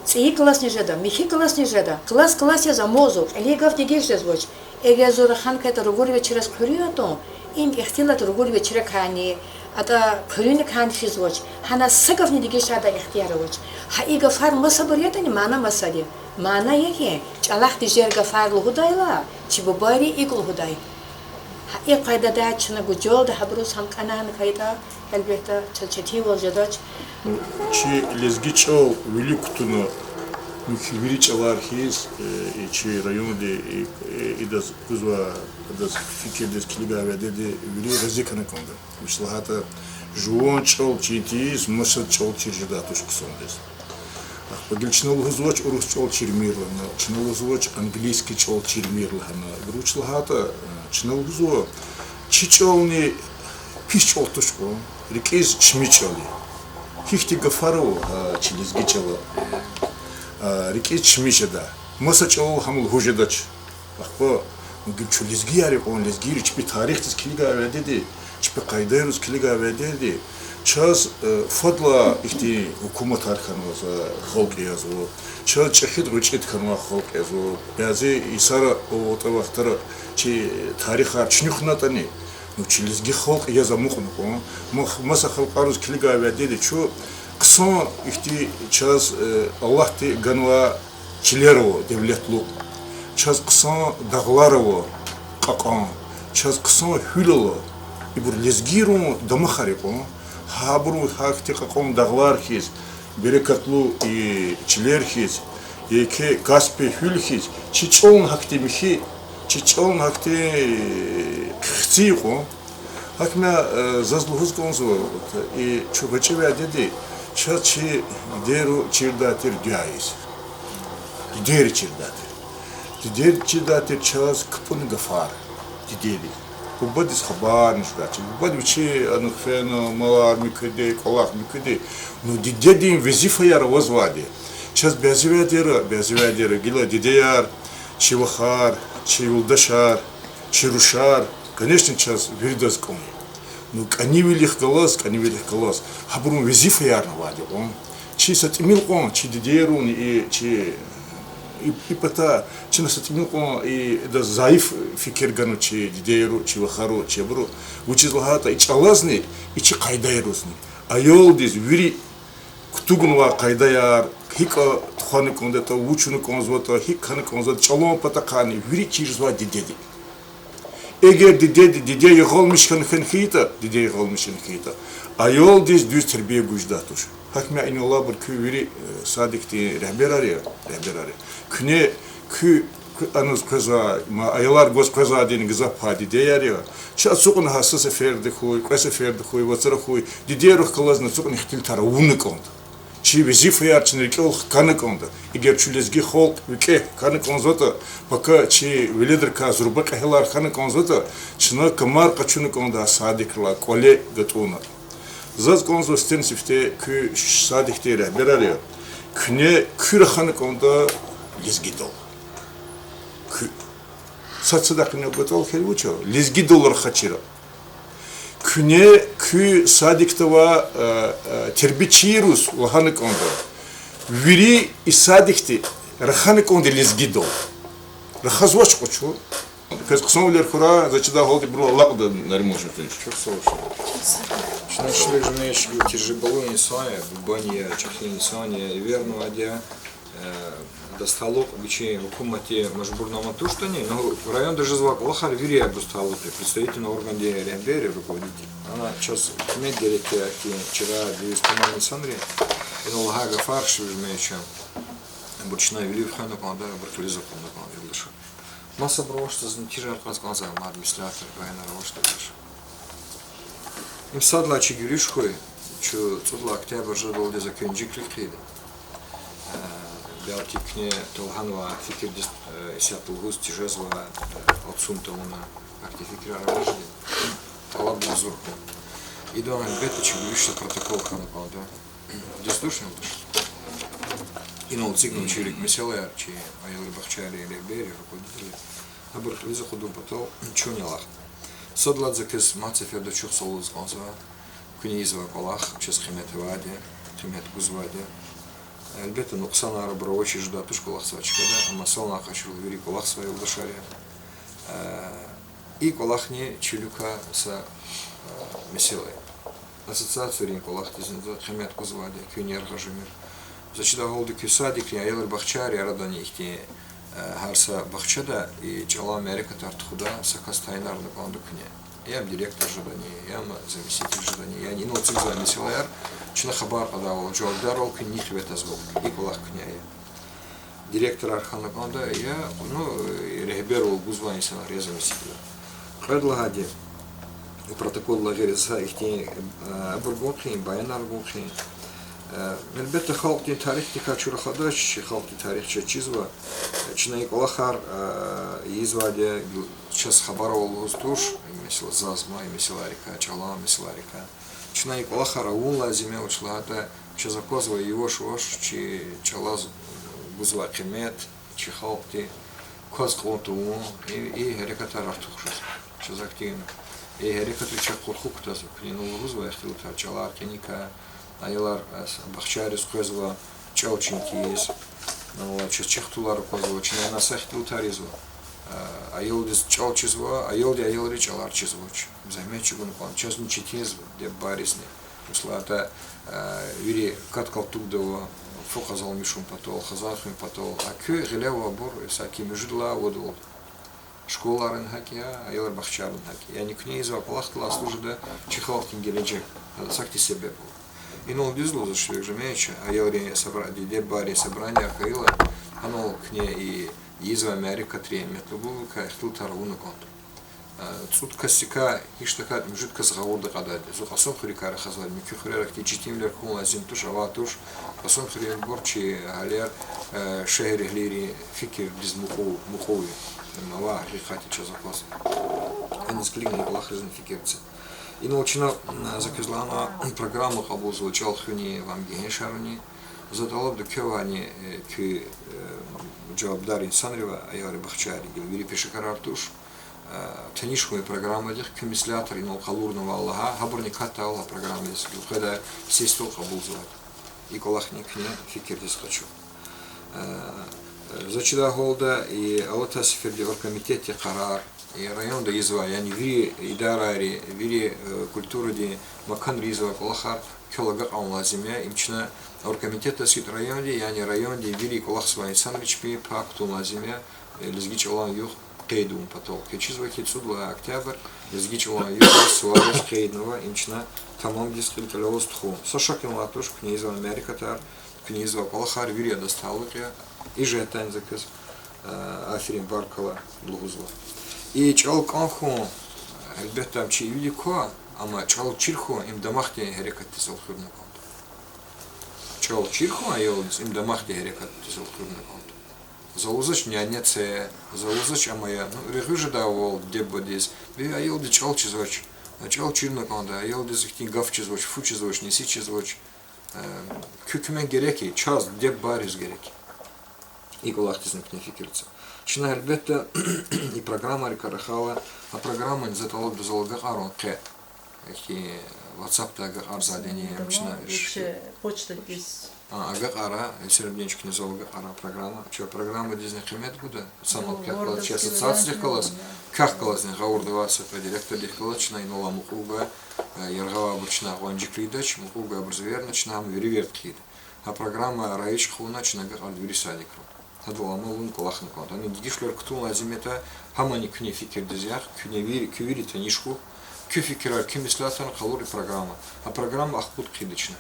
цӀийи классни жеда, михьи классни жеда, класс класс яз амукьзава, кьилин гаф дегиш жезвач. Эгер зун рахана хьайитӀа ругур вечераз хъуьруьн атун, им ихтилат ругур вечеракайни, атӀа хъуьруьникайни физвач, гьана са гафни дегишардай ихтияр авач. Гьа и гафар масабур ятӀани, мана масад я. Мана я хьи, чӀалахъ тежер гафар лугьудайла, чи бубайри икӀ лугьудай. Гьа и къайдада чна гужалда гьабуруз гьам кӀанарна хьайитӀа, гьелбетда, чаз четинвал жедач. Чи лезги чӀал вилик кутуна, михьи вири чӀалар хьиз, э, и чи районди, и, э, идаз гузвай, адаз фикирдиз килигайвал, дидеди вири рази хьана кӀанда. Вучиз лагьайтӀа жуван чӀал чин тийиз, маса чӀал чир жедай туш хъсандиз. Ахпа гила чна лугьузвач урус чӀал чирмир лагьана, чна лугьузвач английский чӀал чирмир лагьана. Вучиз лагьайтӀа, э, чна лугьузва, чи чӀални пис чӀал туш кьван, рикӀиз чими чӀал я. Гьихьтин гафар ава, а, чи лезги чӀала, а, рикӀиз чими жеда. Маса чӀалал гьам лугьуз жедач. Ахпа, ну, гила чун лезгияр я кьван, лезгийриз чпи тарихдиз килигайвал, дидеди, чпи къайдайриз килигайвал, дидеди, чаз, э, фадлай ихьтин гьукуматар хьанва за, халкь язва, чаз чӀехид-гъвечӀид хьанвай халкь язва, бязи йисара аватӀа вахтара чи тарихар чуьнуьхнатӀани, ну, чи лезги халкь яз амукьна кьван, мах-, маса халкьариз килигайвал, дидеди, чун хъсан ихьтин чаз, э, Аллагьди ганвай чилер ава девлетлу. Чаз хъсан дагълар ава кьакьан, чаз хъсан гьуьл ала. Ибур лезгийрин дамахар я кьван. Гьабуру гьахьтин кьакьан дагълар хьиз, берекатлу и чилер хьиз, еке Каспи гьуьл хьиз, чи чӀални гьахьтин михьи, чи чӀални гьахьтин хци я кьван. Гьакӏ я, э, заз лугьуз кӏанзава, вот, и чун гъвечӏивайди, чаз чи дидейри чирдай тир дуьа ийиз. Дидейри чирдай тир. Дидеди чидай тир чаз кпӀуна гафар. Дидеди. Бубадиз хабарни жедач. Бубади вичи анихъ фена, малар муькуьди, кӀвалах муькуьди. Ну, дидедин везифаяр авазвайди. Чаз бязивайдера, бязивайдера гила дидеяр, чи вахар, чи юлдашар, чи рушар, конечно, чаз виридаз кӀан. Ну, кӀанивилихъ галаз, кӀанивилихъ галаз, гьабурун везифаярни авайди кьван. Чи са тӀимил кьван, чи дидейрин и, чи, и, и пата, чна са тӀимил кьван, и, идаз зайиф фикир гана чи дидейри, чи вахари, чи абуруз. Вучиз лагьайтӀа и чӀалазни, и чи къайдайризни, аялдиз вири кутугнавай къайдаяр, гьикӀ тухвана кӀандатӀа, вуч авуна кӀанзаватӀа, гьикӀ хьана кӀанзаватӀа, чӀалан патахъайни вири чирзавай дидеди. Эгер дидеди, диде ягъалмиш хьана хьайитӀа, диде ягъалмиш хьана хьайитӀа, аялдиз дуьз тербия гуз жедай туш. Гьакӏ ма инал алайбур куь вири, э, садикдин регьберар я, регьберар я. Куьне куь, куь аниз къвезвай, ма аялар гваз къвезвайдин гзаф пай дидеяр я. Чаз ацукьна гьа са сеферда хьуй, кьве сеферда хьуй, вацра хьуй, дидейрихъ галазни ацукьна ихтилатар авуна кӀанда. Чи везифаяр чна рикӀел хкана кӀанда. Эгер чун лезги халкь викӀегь хьана кӀанзаватӀа, пака чи веледрикай зурба кьегьалар хьана кӀанзаватӀа, чна камар къачуна кӀанда садикрилай кӀвале гатӀунна. Заз кӀанзава сифтени-сифте куь садикдин регьберар я, куьне куь рахана кӀанда лезгидал. Куь. Сад-садахъни кӀватӀал хьайила вуч я, лезгидал рахачир. Куьне куь садикда авай, э, э, тербиячийриз лагьана кӀанда. Вири и садикди рахана кӀанда лезгидал. Рахазвач кьван чун. Квез хъсанвилер хьурай, заз чидай гьалда ибурал алакьда, Нариман Шамсудинович. Чухсагъул. Чна Шамиль Жумеевич гила тежрибалу инсан я, бубани я, чӀехи инсан я, эвернавайди я. Э, дасталукь вичин гьукуматдин мажбурнама туштӀани, ну, районда жезвай кӀвалахар вири абуруз талукь я, представительный органдин регьбери, руководитель. Ана чаз куьмек герек я, ки чара девиз тамам инсанри, ина лагьай гафар Шамиль Жумеевичан. Абур чна вилив хвена кӀанда, абур кьилиз акъудна кӀанда, юлдашар. Масабур авачтӀа зун тежер кьаз кӀанзава, мад меслятар, баянар авачтӀа, юлдашар. Им сад лагьай чи гуьруьш хьуй, чун цӀуд лагьай октябрь жедалди за куьне жикрик хъийида. Э, белки куьне талгьанвай фикирдиз, э, исятда лугьуз тежезвай, э, алцум тавуна, ахьтин фикирар авачни? ТӀалаб гузур хьуй. Идан гьелбетда чи гуьруьшда протокол хьана кӀанда. Дуьз туш, юлдаш? Инал эцигнава чи вилик месэлаяр, чи аялрин бахчайрин регьбери, руководители. Гьабур кьилиз акъудун патал чун ялахъ. Сад лагьайди за квез мад сеферда чухсагъул лугьуз кӀанзава. Куьне ийизвай кӀвалах чаз къимет авайди, къимет гузвайди. Гьелбетда, нукьсанар абур авачиз жедай туш кӀвалахзавай чкада, амма санлай къачурла вири кӀвалахзавай юлдашар я. Э, и кӀвалахни чи виликай са, э, месэла я. Ассоциацийрин кӀвалахдизни за къимет гузвайди я, куьн яргъа жемир. За чидай гьалда куь садикрин, аялрин бахчайрин арадани ихьтин, э, гьар са бахчада и чӀалан мярекатар тухуда са кас тайинарна кӀанда куьне. Я директор жедани, я заместитель жедани, яни инал эцигзавай месэлаяр чна хабар кьадайвал, жавабдарвал куьн нихъ ветазвал, и кӀвалах куьне ая. Директорар хьана кӀанда, я, ну, регьбервал гузвай инсанар, я заместитель. Кьвед лагьайди, протоколдилай гъейри за ихьтин, э, абур гун хъийин, баянар гун хъийин. Э, гьелбетда, халкьдин тарихдикай чун рахадач, чи халкьдин тарих чаз чизва. Чна и кӀвалахар, э, ийизвайди я, чаз хабар авал лугьуз туш, и месэла заз ма, и месэлайрикай, чӀалан месэлайрикай. Чна и кӀвалахар авун лазим я, вучиз лагьайтӀа чаз аквазва яваш-яваш чи чӀалаз гузвай къимет, чи халкьди кваз кьун тавун, и, и гьерекатар артух жезва. Чаз активно и гьерекатриз чак къурху кутазва, куьне лугьузва ихтилатар, чӀалар кьиникай, аялар, э, бахчайриз къвезва, чӀал чин тийиз, чаз чи хтулар аквазва, чна ана са ихтилатар ийизва. Э, аялдиз чӀал чизва, аялди аялриз чӀалар чизвач. Зегьмет чӀугуна кӀан, чазни четинзава, диде-бубайризни. Вучиз лагьайтӀа, э, вири кат-калтугда ава, фу къазанмишун патал, хизан хуьн патал. А куь гъиле авайбур, саки муьжуьд лагьай вад вал. Школайрани гьакӀ я, аялрин бахчайрани гьакӀ я. Яни куьне ийизвай кӀвалахдилай аслу жеда чи халкьдин гележег. Гьадаз ахьтин себеб ава. Инал дуьз лугьузва, Шамиль Жумеевич, аялрин собра-, диде-бубайрин собранияр хьайила, гьанал куьне и ийизвай мярекатрин метлеблувиликай ихтилатар авуна кӀанда. ЦӀуд касдикай гьич тахьайтӀа муьжуьд кас гъавурда кьадайди я. Зун Кьасумхуьруькай рахазвайди, муькуь хуьрерай хьтин четинвилер хьун лазим туш, авай туш. Кьасумхуьруьн ибур чи гьалар, э, шегьерэгьлийрин фикирдиз мукьув-, мукьув я. Ам авай гьакъикъат я чаз акваз. Аниз килигна и кӀвалахризни фикир це. Инал чна, м, за квез лагьана, программа кьабулзава чӀал хуьни ва ам гегьеншаруни. За тӀалабда квевайни, э, куь, э, жавабдар инсанривай, аялрин бахчайри гила вири пешекарар туш, э, таниш хьун и программадихъ, куь меслятар инал къалурнавай лагьай, гьабурни катдайвал гьа программадиз, гила къведай сестал кьабулзавайди. И кӀвалахни куьне фикирдиз къачу. Э, э, за чидай гьалда и алатай сеферда оргкомитетдин къарар, и районда ийизвай, яни вири идарайри, вири, э, культурадин маканри ийизвай кӀвалахар квел агакьун лазим я, им чна оргкомитетдиз хьайитӀа районди, яни районди вири кӀвалахзавай инсанри чпин пай кутун лазим я, э, лезги чӀалан югъ къейд авун патал. Квез чизва хьи, цӀуд лагьай октябрь лезги чӀалан югъ я, суварвилиз къейднава, им чна тамамдиз кьил кьилелаз тухун. Са шакни авай туш, куьне ийизвай мярекатар, куьне ийизвай кӀвалахар вири адаз талукь я, и жигьетдайни за квез, э, аферин, баркалла лугьузва. И чӀал кӀан хьун, гьелбетда, ам чи ивидик ква, амма чӀал чир хьун, им дамахдин гьерекатдиз элкъуьрна кӀанда. ЧӀал чир хьун аялдиз, им дамахдин гьерекатдиз элкъуьрна кӀанда. За лугьузвач няня це, за лугьузвач ама я, ну, регъуь жедайвал диде-бубадиз, ви аялдиз чӀал чизвач, а чӀал чирна кӀанда, аялдиз ихьтин гаф чизвач, фу чизвач, неси чизвач. Э, куь куьмек герек я, чаз, диде-бубайриз герек я. И кӀвалахдизни куьне фикир це. Чна, гьелбетда, и программайрикай рахайла, а программани за тӀалабда зал агакьарун къе. Ихьтин WhatsApp-дай агакьарзавайди я, ам чна почтадиз. А, агакьара, серединчкни зал агакьара программа. Чун программадизни къимет гуда, са мад квехъ галаз, чи ассоциациядихъ галаз, квехъ галазни гъавурда авай са кьве директордихъ галаз чна инал мукьув гвай, э, яргъа авайбур чна акьван чкайриз ийидач, мукьув гвайбуруз эверна, чна гьам вири верд хъийида. Гьа программа райичӀ хъувуна чна агакьарда вири садикра. Гьадал амма лугьун кӀвалахна кӀанда. Гьана дегишвилер кутун лазим ятӀа, гьамани куьне фикирдиз яхъ, куьне вири, куь вири таниш хьухь, куь фикирар, куь меслятар къалур и программа. Гьа программа ахкъуд хъийида чна.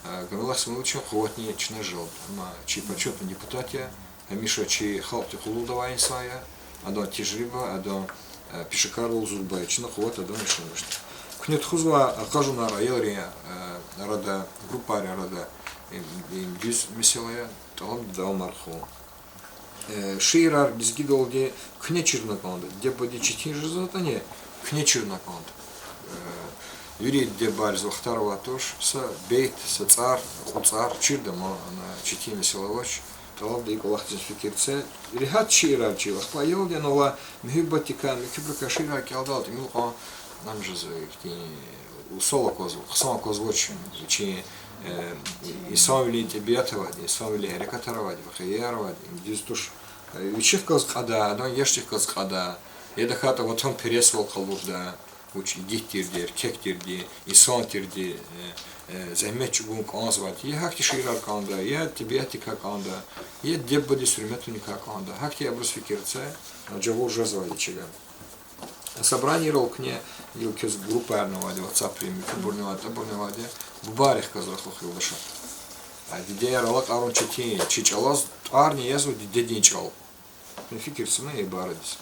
Э, Гамилах Смаиловичин къуватни чна жалда. Амма чи почётный депутат я, гьамиша чи халкьдин къуллугъда авай инсан я, адан тежриба, адан, э, пешекарвал зурба я, чна къуват адан ишнавачтӀа. Куьне тухузвай акъажунар аялрин, э, арада, группайрин арада, им, им дуьз месэла я, тӀалабда давамар хъувун. Э, шиирар лезгидалди куьне чирна кӀанда. Диде-бубади четин жезватӀани, куьне чирна кӀанда. Э, вири диде-бубайриз вахтар авай туш, са бейт, са цӀар, кьуд цӀар чирда ман, ана четин месэла авач. ТӀалабда и кӀвалахдиз фикир це. Регьят шиирар чир, ахпа аялди анал муьгьуьббатдикай, муькуьбурукай шиирар кӀелдайла тӀимил кьван, ам жезва ихьтин усал аквазва, хъсан аквазвач вичин, э, инсанвилин тӀебиат авайди, инсанвилин гьерекатар авайди, вакъиаяр авайди, им дуьз туш. Э, вичихъ галаз кьадай, адан яшдихъ галаз кьадай, я тахьайтӀа ватанпересвал къалурдай, вуч игит тирди, эркек тирди, инсан тирди, э, э, зегьмет чӀугун кӀанзавайди, я гьахьтин шиирар кӀандай, я тӀебиатдикай кӀандай, я диде-бубадиз гьуьрмет авуникай кӀандай. Гьахьтин абуруз фикир це, жагъур жезвайди чига. Собранийрал куьне, ил квез группаярни авайди, WhatsApp-рин, муькуьбурни авайди, тӀабурни авайди, бубайрихъ галаз рахух, юлдашар. А дидеяр алакьарун четин, чи чӀалаз тӀварни язва дидедин чӀал. Куьне фикир це ман и ибарадиз.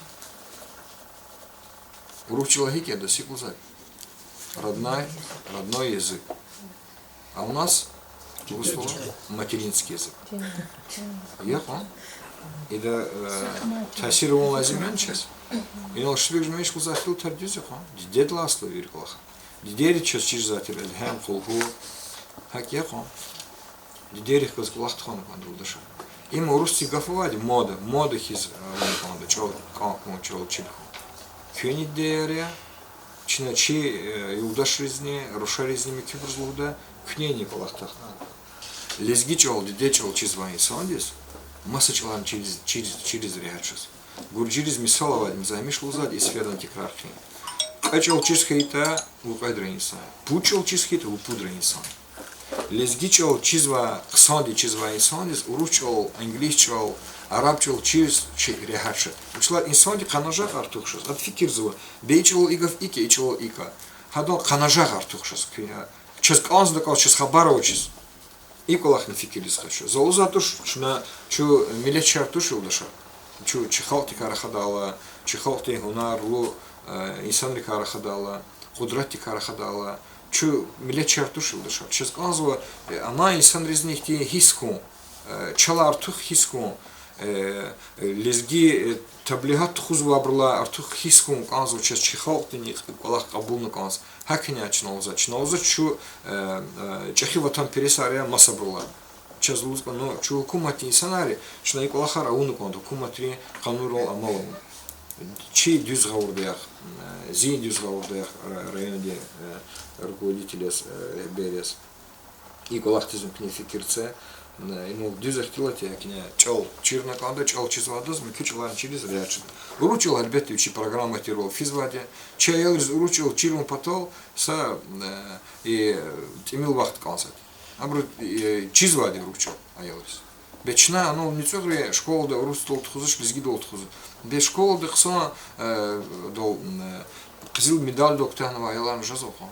Урус чӀала гьикӀ ятӀа, гьикӀ лугьузвайди? Родной, родной язык. А у нас, урусдалай, материнский язык. Я кьван? Ида, э, таъсир авун лазим яни чаз? Инал Шуьрбег Жумаевич лугьузвай хьтин, тардиз я кьван. Дидедилай аслу вири кӀвалах. Дидейри чаз чирзавай тир элгьем, къулгьу. ГьакӀ я кьван. Дидейрихъ галаз кӀвалах тухвана кӀанда, юлдашар. Им урусдин гаф авайди мода, мода хьиз, э, авуна кӀанда, чӀал кӀан хьун, чӀал чир хьун. Куьне дидеяр я, чна чи, э, юлдашризни, рушаризни, муькуьбуруз лугьуда, куьнени кӀвалах тахьана. Лезги чӀал, диде чӀал чизвай инсандиз маса чӀаларни чириз, чириз, чириз регьят жез. Гуржийриз мисал авайди, им за гьамиша лугьузвайди, исфердани тикрар хъийин. Кьве чӀал чиз хьайитӀа, вукьведра инсан. Пуд чӀал чиз хьайитӀа, вупудра инсан. Лезги чӀал чизвай, хъсанди чизвай инсандиз урус чӀал, инглис чӀал, араб чӀал чириз чи регьят жез. Вучиз лагьайтӀа инсандин къанажагъ артух жез. Ада фикирзава, бес и чӀалал и гаф икӀ я, и чӀалал икӀ я. Гьадан къанажагъ артух жез. Куьне чаз кӀанзавайди кӀанз, чаз хабар авачиз. И кӀвалахни фикирдиз къачу. За лугьузвай туш, чна, чун миллетчияр туш, юлдашар. Чун чи халкьдикай рахадайла, чи халкьдин гьунар, лу, инсанрикай рахадайла, къудратдикай рахадайла, чун миллет чар туш, юлдашар. Чаз кӀанзава, э, амай инсанризни ихьтин гьисс хьун, э, чалай артух гьисс хьун, э, лезги, э, таблигьат тухузвайбурулай артух гьисс хьун кӀанзава чаз чи халкьдин и кӀвалах кьабулна кӀанз. ГьакӀ яни чна лугьузвай, чна лугьузвай чун, э, э, чӀехи ватанпересар я масабурулай. Чаз лугьуз кӀан, ну, чун гьукуматдин инсанар я, чна и кӀвалахар авуна кӀанда, гьукуматрин къанунрал амал авуна. Чи дуьз гъавурда яхъ, э, зи дуьз гъавурда яхъ, ра-, райондин, э, руководитель яз, э, регьбер яз. И кӀвалахдиз куьне фикир це, э, инал дуьз ихтилат я, куьне чӀал чирна кӀанда, чӀал чизвайдаз, муькуь чӀаларни чириз регьят жеда. Урус чӀал, гьелбетда, вичин программа тирвал физвайди я. Чи аялриз урус чӀал чирун патал са, э, и, э, тӀимил вахт кӀанзавайди. Абуру, э, чизвайди урус чӀал аялриз. Бес чна анал НуцӀуьгъри школада урусдал тухузвач, лезгидал тухузва. Бес школада хъсан, э, дал, э, къизил медальдал куьтягьнавай аяларни жезва кьван.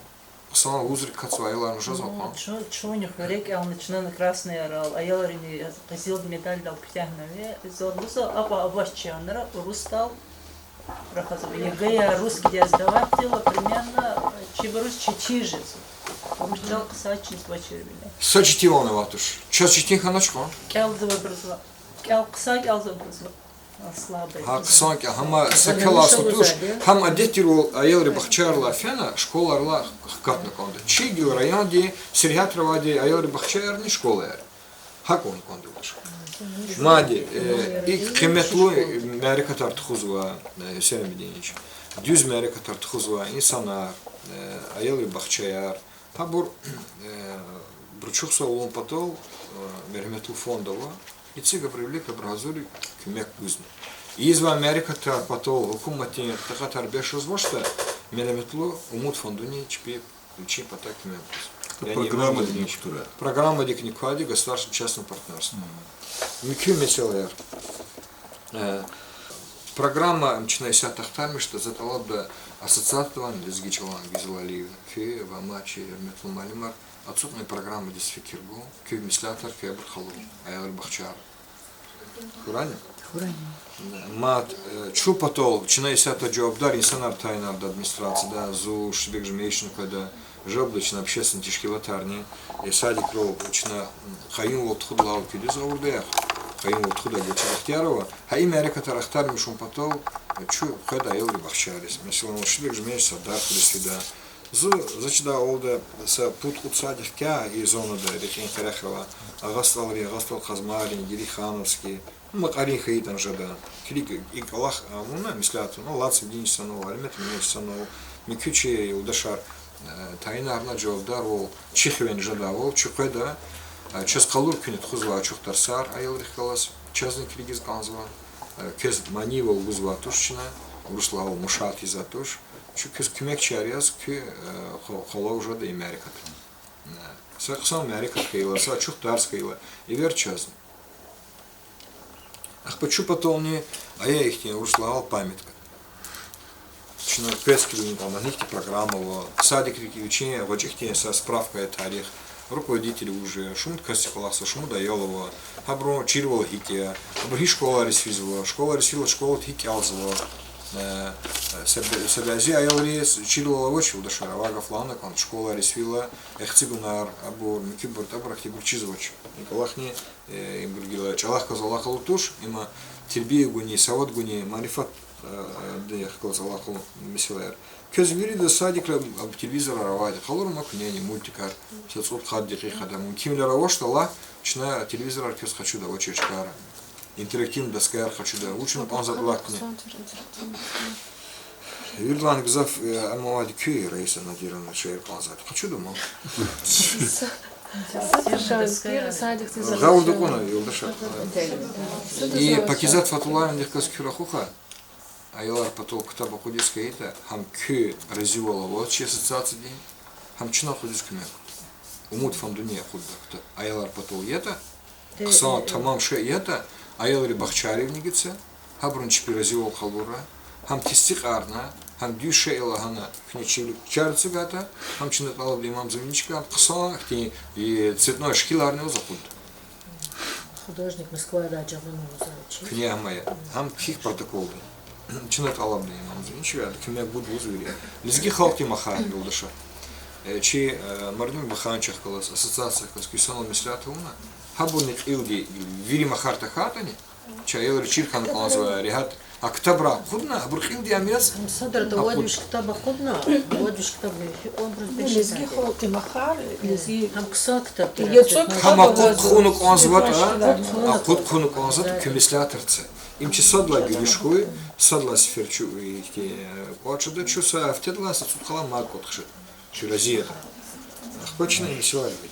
Хъсан вузрик катзавай аяларни жезва кьван. Чун, чунни хуьре кӀелна, чна Красный Арал, аялрини къизил медальдал куьтягьнава. Заз лугьузва, акьван авач чи аялри урусдал рахазва. ЕГЭ я русскийдиз сдаватьзава, примерно, чибуруз четин жезва. Урус чӀал хъсан чизвачирвиляй. Са четинвални авай туш. Чаз четин хьанач кьван. КӀелзавайбурузва. КӀел-, хъсан кӀелзавайбурузва. Слабый. Гьа, хъсан кӀел-, гьама са кӀел аслу туш, гьам адет тирвал аялри бахчайрилай фена, школайрилай хкатна кӀанда. Чи гила райондин сергьятра авайди аялри бахчаярни школаяр. ГьакӀ авуна кӀанда, юлдаш. Мад, э, икӀ къиметлу мярекатар тухузва, э, Гьуьсейн Амидинович. Дуьз мярекатар тухузва инсанар, э, аялри бахчаяр. Гьабур, э, буру чухсагъул лугьун патал, э, мергьяметлу фонд ава. Эцигайбуру, виликайбуру гьазур я куьмек гузни. Ийизвай мярекатар патал гьукуматдин такьатар бес жезвачтӀа, мергьяметлу Умуд фондуни чпи вичин патай куьмек гуз. Яни программадикни квайди государственно-частное партнёрство. Муькуь месэлаяр. Э, программа чна исятда ахтармишда, за тӀалабда ассоциациядин лезги чӀалан Гуьзел Алиевна, куьн ва мад чи гьуьрметлу муаллимар, ацукьна программадиз фикир гун, куь меслятар квайбур къалурун, аялрин бахчаяр. Хьурани? Хьурани. Мад, э, чун патал чна исятда жавабдар инсанар тайинарда администрацияда, зун, Шуьшбек Жумейшин къведа, жавабдар чна общественный тешкилатарни, э, садикрал чна, м, къаюмвал тухудай куьдиз гъавурда яхъ, къаюмвал тухудай гелчи ихтияр ава. Гьа и мярекатар ахтармишун патал, э, чун къведа аялрин бахчайриз. Месела, Шуьшбек Жумейш Сардархуьруьз фида. Зун, за чидай авалда са пуд-кьуд садик хкягъ и зонада, рекьин къерехра ава, Агъа СтӀалрин, Агъа СтӀал Къазмайрин, Гирихановский, Макьарин хьайитӀани жеда. Килиг, и кӀвалах авуна, меслят авуна, Лацвидин санал, Алимет Эминович санал, муькуь чи юлдашар, э, тайинарна жавабдарвал, чи хиве жедайвал чуькьведа, э, чаз къалур куьне тухузвай ачух тарсар аялрихъ галаз, чазни килигиз кӀанзава, э, квез манийвал гузвай туш чна, урус лагьайвал мешать ийизвай туш, чун квез куьмекчияр яз куь, э, къа-, къалур жеда и мярекатра. Э, са хъсан мярекат хьайила, са ачух тарс хьайила, эвер чазни. Ахпа чун патални ая ихьтин урус лагьайвал памятка. Чна квез килигна кӀанда, гьихьтин программа ава, садикрик вичин гъвечӀи хьтин са справка ая, тарих, руководитель вуж я, шумуд касдин кӀвалахзава, шумуд аял ава, гьабурун чирвал гьикӀ я, абур гьи школайриз физва, школайриз фила школада гьикӀ кӀелзава, э, са бя-, са бязи аялриз чирвал авач, юлдашар, авай гаф лагьана кӀанда, школайриз фила, эхцигунар, абур, муькуьбур, абур ахьтинбур чизвач. И кӀвалахни, э, ибур гила чӀалахъ галаз алакъалу туш, има тербия гуни, савад гуни, марифат, э, дихъ галаз алакъалу месэлаяр. Квез вирида садикра аб телевизорар авайди, къалур ма куьнени мультикар, са цӀуд-къад декьикьада, мумкинвилер авачтӀа лагь, чна телевизорар квез къачуда, авачир чкайра. Интерактивный доскаяр къачуда, вучна кӀанзаватӀа лагь куьне. Виридалайни гзаф, э, ам авайди куь, Раиса Надировна, шейэр кӀанзавайди. Къачуда ман. Гъавурда кьуна, юлдашар. И Пакизат Фатуллаевнадихъ галаз куь рахуха, аялар патал ктаб акъудиз хьайитӀа, гьам куь разивал аваз чи ассоциациядин, гьам чна акъудиз куьмек. Умуд фондуни акъудда ктаб. Аялар патал ятӀа, хъсан тамам шей ятӀа, аялрин бахчайривни гица, гьабурун чпи разивал къалурра, гьам тестикьарна, гьам дуьз шей я лагьана, куьне чи вилик чар эцигайтӀа, гьам чна тӀалабда имам Заминчикан, хъсан хьтин, и, цветной шикиларни аваз акъудда. Художник Москвадай жагъуна вуна чи. Куьне гьам ая, гьам кхьихь протоколда. Чна тӀалабна имамза, иншаллагь, куьмек гуда лугьуз вири. Лезги халкьдин махар, юлдашар. Э, чи, э, Мардин Баханчахъ галаз, ассоциациядихъ галаз куь санал меслят авуна, гьабурни кьилди вири махар тахьайтӀани, чи аялри чир хьана кӀанзавай, регьят, а ктабра акъудна, абур кьилди ам яз, Садра акъуд- вад виш ктаб акъудна, вад виш ктаб Лезги халкьдин махар, лезги. Гьам хъсан ктаб тир, цветной. Гьам акъуд хъувуна кӀанзаватӀа, акъуд хъувуна кӀанзаватӀа, куь меслятар це. Им чи сад лагьай гуьруьш хьуй, сад лагьай сефер чу, ихьтин, э, кӀватӀ жеда, чун са гьафтедилай са цӀуд йикъалай мад кӀватӀ хъжеда. Чи Россияда. Ахпа чна им сивар ви.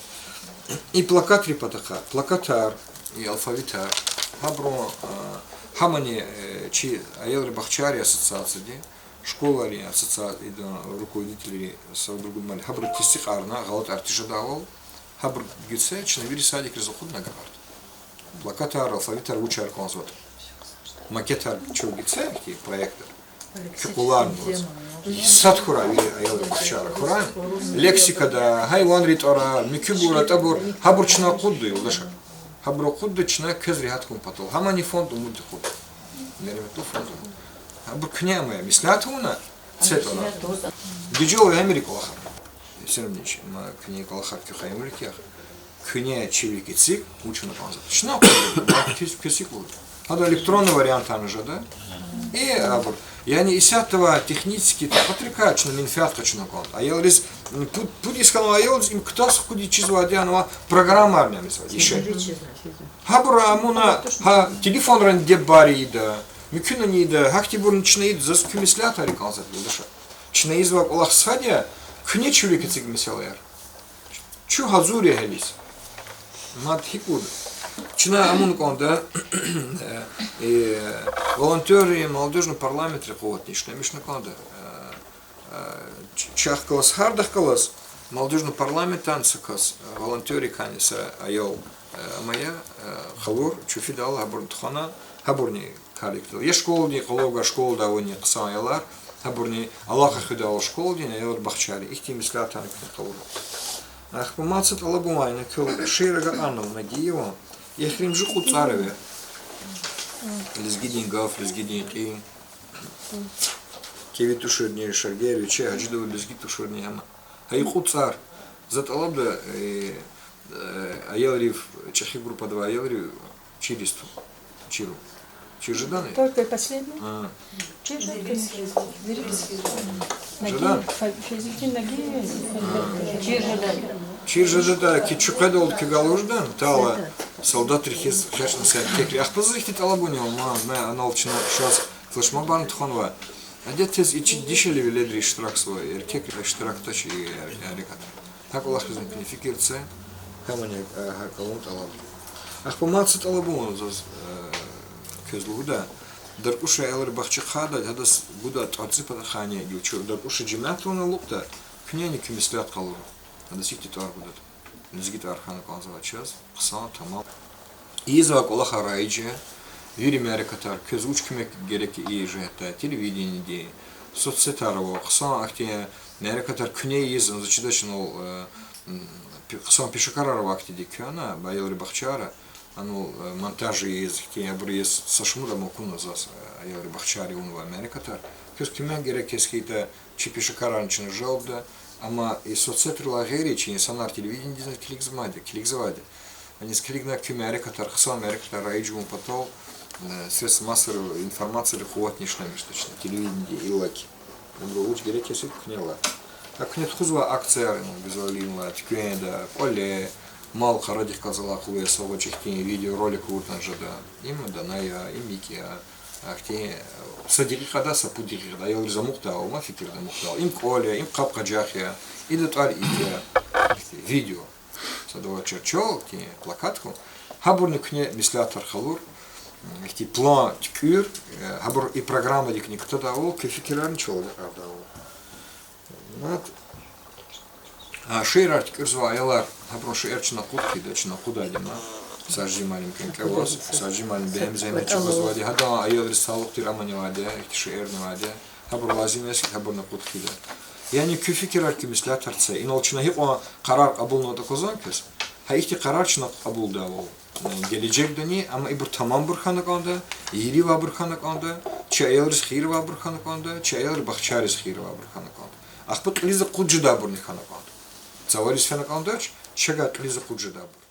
И плакатрин патахъай, плакатар, и алфавитар, гьабурун, а, гьамани, э, чи аялрин бахчайрин ассоциацияди, школайрин ассоциацияди, идан руководительри са другу мали, гьабуру тестикьарна, гъалатӀар тежедайвал, гьабур гуьце, чна вири садикриз акъудна агакьарда. Плакатар, алфавитар вучар кӀанзаватӀа. Макетар чун гуьце, ихьтин проектар. Куь къуларни аваз. Сад хьурай вири аялрин бахчайра хьурай. Лексикада, гьайванрин тӀварар, муькуьбур, атӀабур, гьабур чна акъудда, юлдашар. Гьабур акъудда чна квез регьят хьун патал. Гьамани фонд Умудди акъудда. Меремет фонд Умуд. Гьабур куьне ама меслят авуна, це тӀвар. Гуьзел я гьамири кӀвалахар. Серамнич, ма куьне кӀвалахар куь хайи уьмуьрдик яхъ. Куьне чи вилик эциг вуч авуна кӀанзаватӀа. Чна акъудда, ма квез, квез икӀ лугьуда. Гьада электронный вариантарни жеда. И абур. Яни исятда авай технический такьатрикай чна менфят къачуна кӀанда. Аялриз, м, пуд, пуд йис хьанвай аялриз им ктаб хкудиз чизвайди, анва программарни, месела, ише. Гьабур амуна, гьа, телефонрани диде-бубайри ийида, муькуьнани ийида, гьахьтинбурни чна ийида, заз куь меслятар кӀанзаватӀа, юлдашар. Чна ийизвай кӀвалах сад я, куьне чи вилик эциг месэлаяр. Чун гьазур я гьелиз. Мад гьикӀ лугьуда. Чна амун кӀанда, э, волонтёрри молодёжный парламентри къуватни ишлемишна кӀанда. Э, э, ч-, чахъ галаз, гьардахъ галаз, молодёжный парламентдани са кас, э, волонтёррикайни са аял, э, ама я, э, къалур, чун фидайла гьабурни тухвана, гьабурни кардал. Я школадин къалурга, школада авайни хъсан аялар, гьабурни алакъа хуьдайвал школадин, аялрин бахчайрин, ихьтин меслятарни куьне къалура. Ахпа мад са тӀалабун ава, ина квел шиир агакьарнава Нагиева, эхиримжи кьуд цӀар ава. Лезгидин гаф, лезгидин кьил. КӀеви туширни, Шаргер, Виче, Гьажи Давуд, лезги туширни, гьана. Гьа и кьуд цӀар. За тӀалабда, э, э, аялрив, чӀехи группада авай аялрив чириз тун. Чирун. Чир жедани? Только последний? А. Чир жеда, конечно. Жеда? Фа-, Фейзудин Нагиев. Чир жеда. Чир жедатӀа, ки чуькьведалди куь галуждан, тала солдатрихъ хьиз хъешна са эркекри. Ахпа заз ихьтин тӀалабуни ава, ма, ма, анал чна шаз флешмобарни тухванва. Адетдиз и чи дишегьли веледри иштиракзава, эркекри иштирак туш и гьар-, гьярекатда. ГьакӀ кӀвалахризни куьне фикир це, гьамани, э, гьакӀ кӀвалун тӀалаб. Ахпа мад са тӀалабун ава заз, э, квез лугьуда. Даркьуша аялрин бахча хъайида, гьадаз гуда тӀварцӀи патахъайни гила чун Даркьуша жемятдивай алукӀда, куьнени куь меслят къалура. Гьадаз ихьтин тӀвар гудатӀа. Лезги тӀвар хьана кӀанзавай чаз, хъсан, тамам. Ийизвай кӀвалахар раиж я, вири мярекатар, квез вуч куьмек герек я и жигьетдай, телевидениеди, соцсетар ава, хъсан ахьтин мярекатар куьне ийиз, за чидач анал, э, м, пи-, хъсан пешекарар ава ахьтинди куьне, аялрин бахчайра, анал, э, монтаж ийиз, ихьтин абур ийиз, са шумуд амукьна заз, э, аялрин бахчайра авунвай мярекатар. Квез куьмек герек яз хьайитӀа, чи пешекарарни чна жалбда, амма и соцсетрилай гъейри чи инсанар телевидениедизни килигзамайди, килигзавайди. Аниз килигна куь мярекатар, хъсан мярекатар раиж авун патал, э, средств массовой информацияри къуватни ишлемишда чна, телевидениеди иллаки. Абуру вуч герек яз хьайитӀа куьне ала. А куьне тухузвай акцияр, ну, гуьзелвилин ала, туьквенда, кӀвале, мал-къарадихъ галаз алакъа авай са гъвечӀи хьтин видеоролик авуртӀани жеда. Им дана я, им икӀ я. Ахьтин, э, са декьикьада, са пуд декьикьада, аялриз амукьдайвал, ма фикирда амукьдайвал. Им кӀвал я, им къаб-къажах я, ида тӀвар икӀ я. Видео. Садавай чарчел, ихьтин плакат хьун. Гьабурни куьне меслятар къалур, м, ихьтин план туькӀуьр, э, гьабур и программадикни кутадайвал, куь фикирарни чал агакьардайвал. Мад, а, шиирар туькӀуьрзавай аялар, гьабурун шиир чна акъуд хъийида, чна акъудайди ма. Сажи муаллим кӀвенкӀвеваз, Сажи муаллим бегьем зегьмет чӀугвазвайди, гьадан аялриз талукь тир аманивайди, ихьтин шиирнивайди. Гьабур лазим яз, гьабурни акъуд хъийида. Яни куь фикирар, куь меслятар це. Инал чна гьикьван къарар кьабулнаватӀа аквазва квез. Гьа ихьтин къарар чна кьабулдайвал, э, гележегдани, амма ибур тамамбур хьана кӀанда, ийиривайбур хьана кӀанда, Чи аялриз хийир авайбур хьана кӀанда, чи аялри бахчайриз хийир авайбур хьана кӀанда. Ахпа кьилиз акъуд жедайбурни хьана кӀанда. Цавариз фена кӀандач, чавай кьилиз акъуд жедайбур.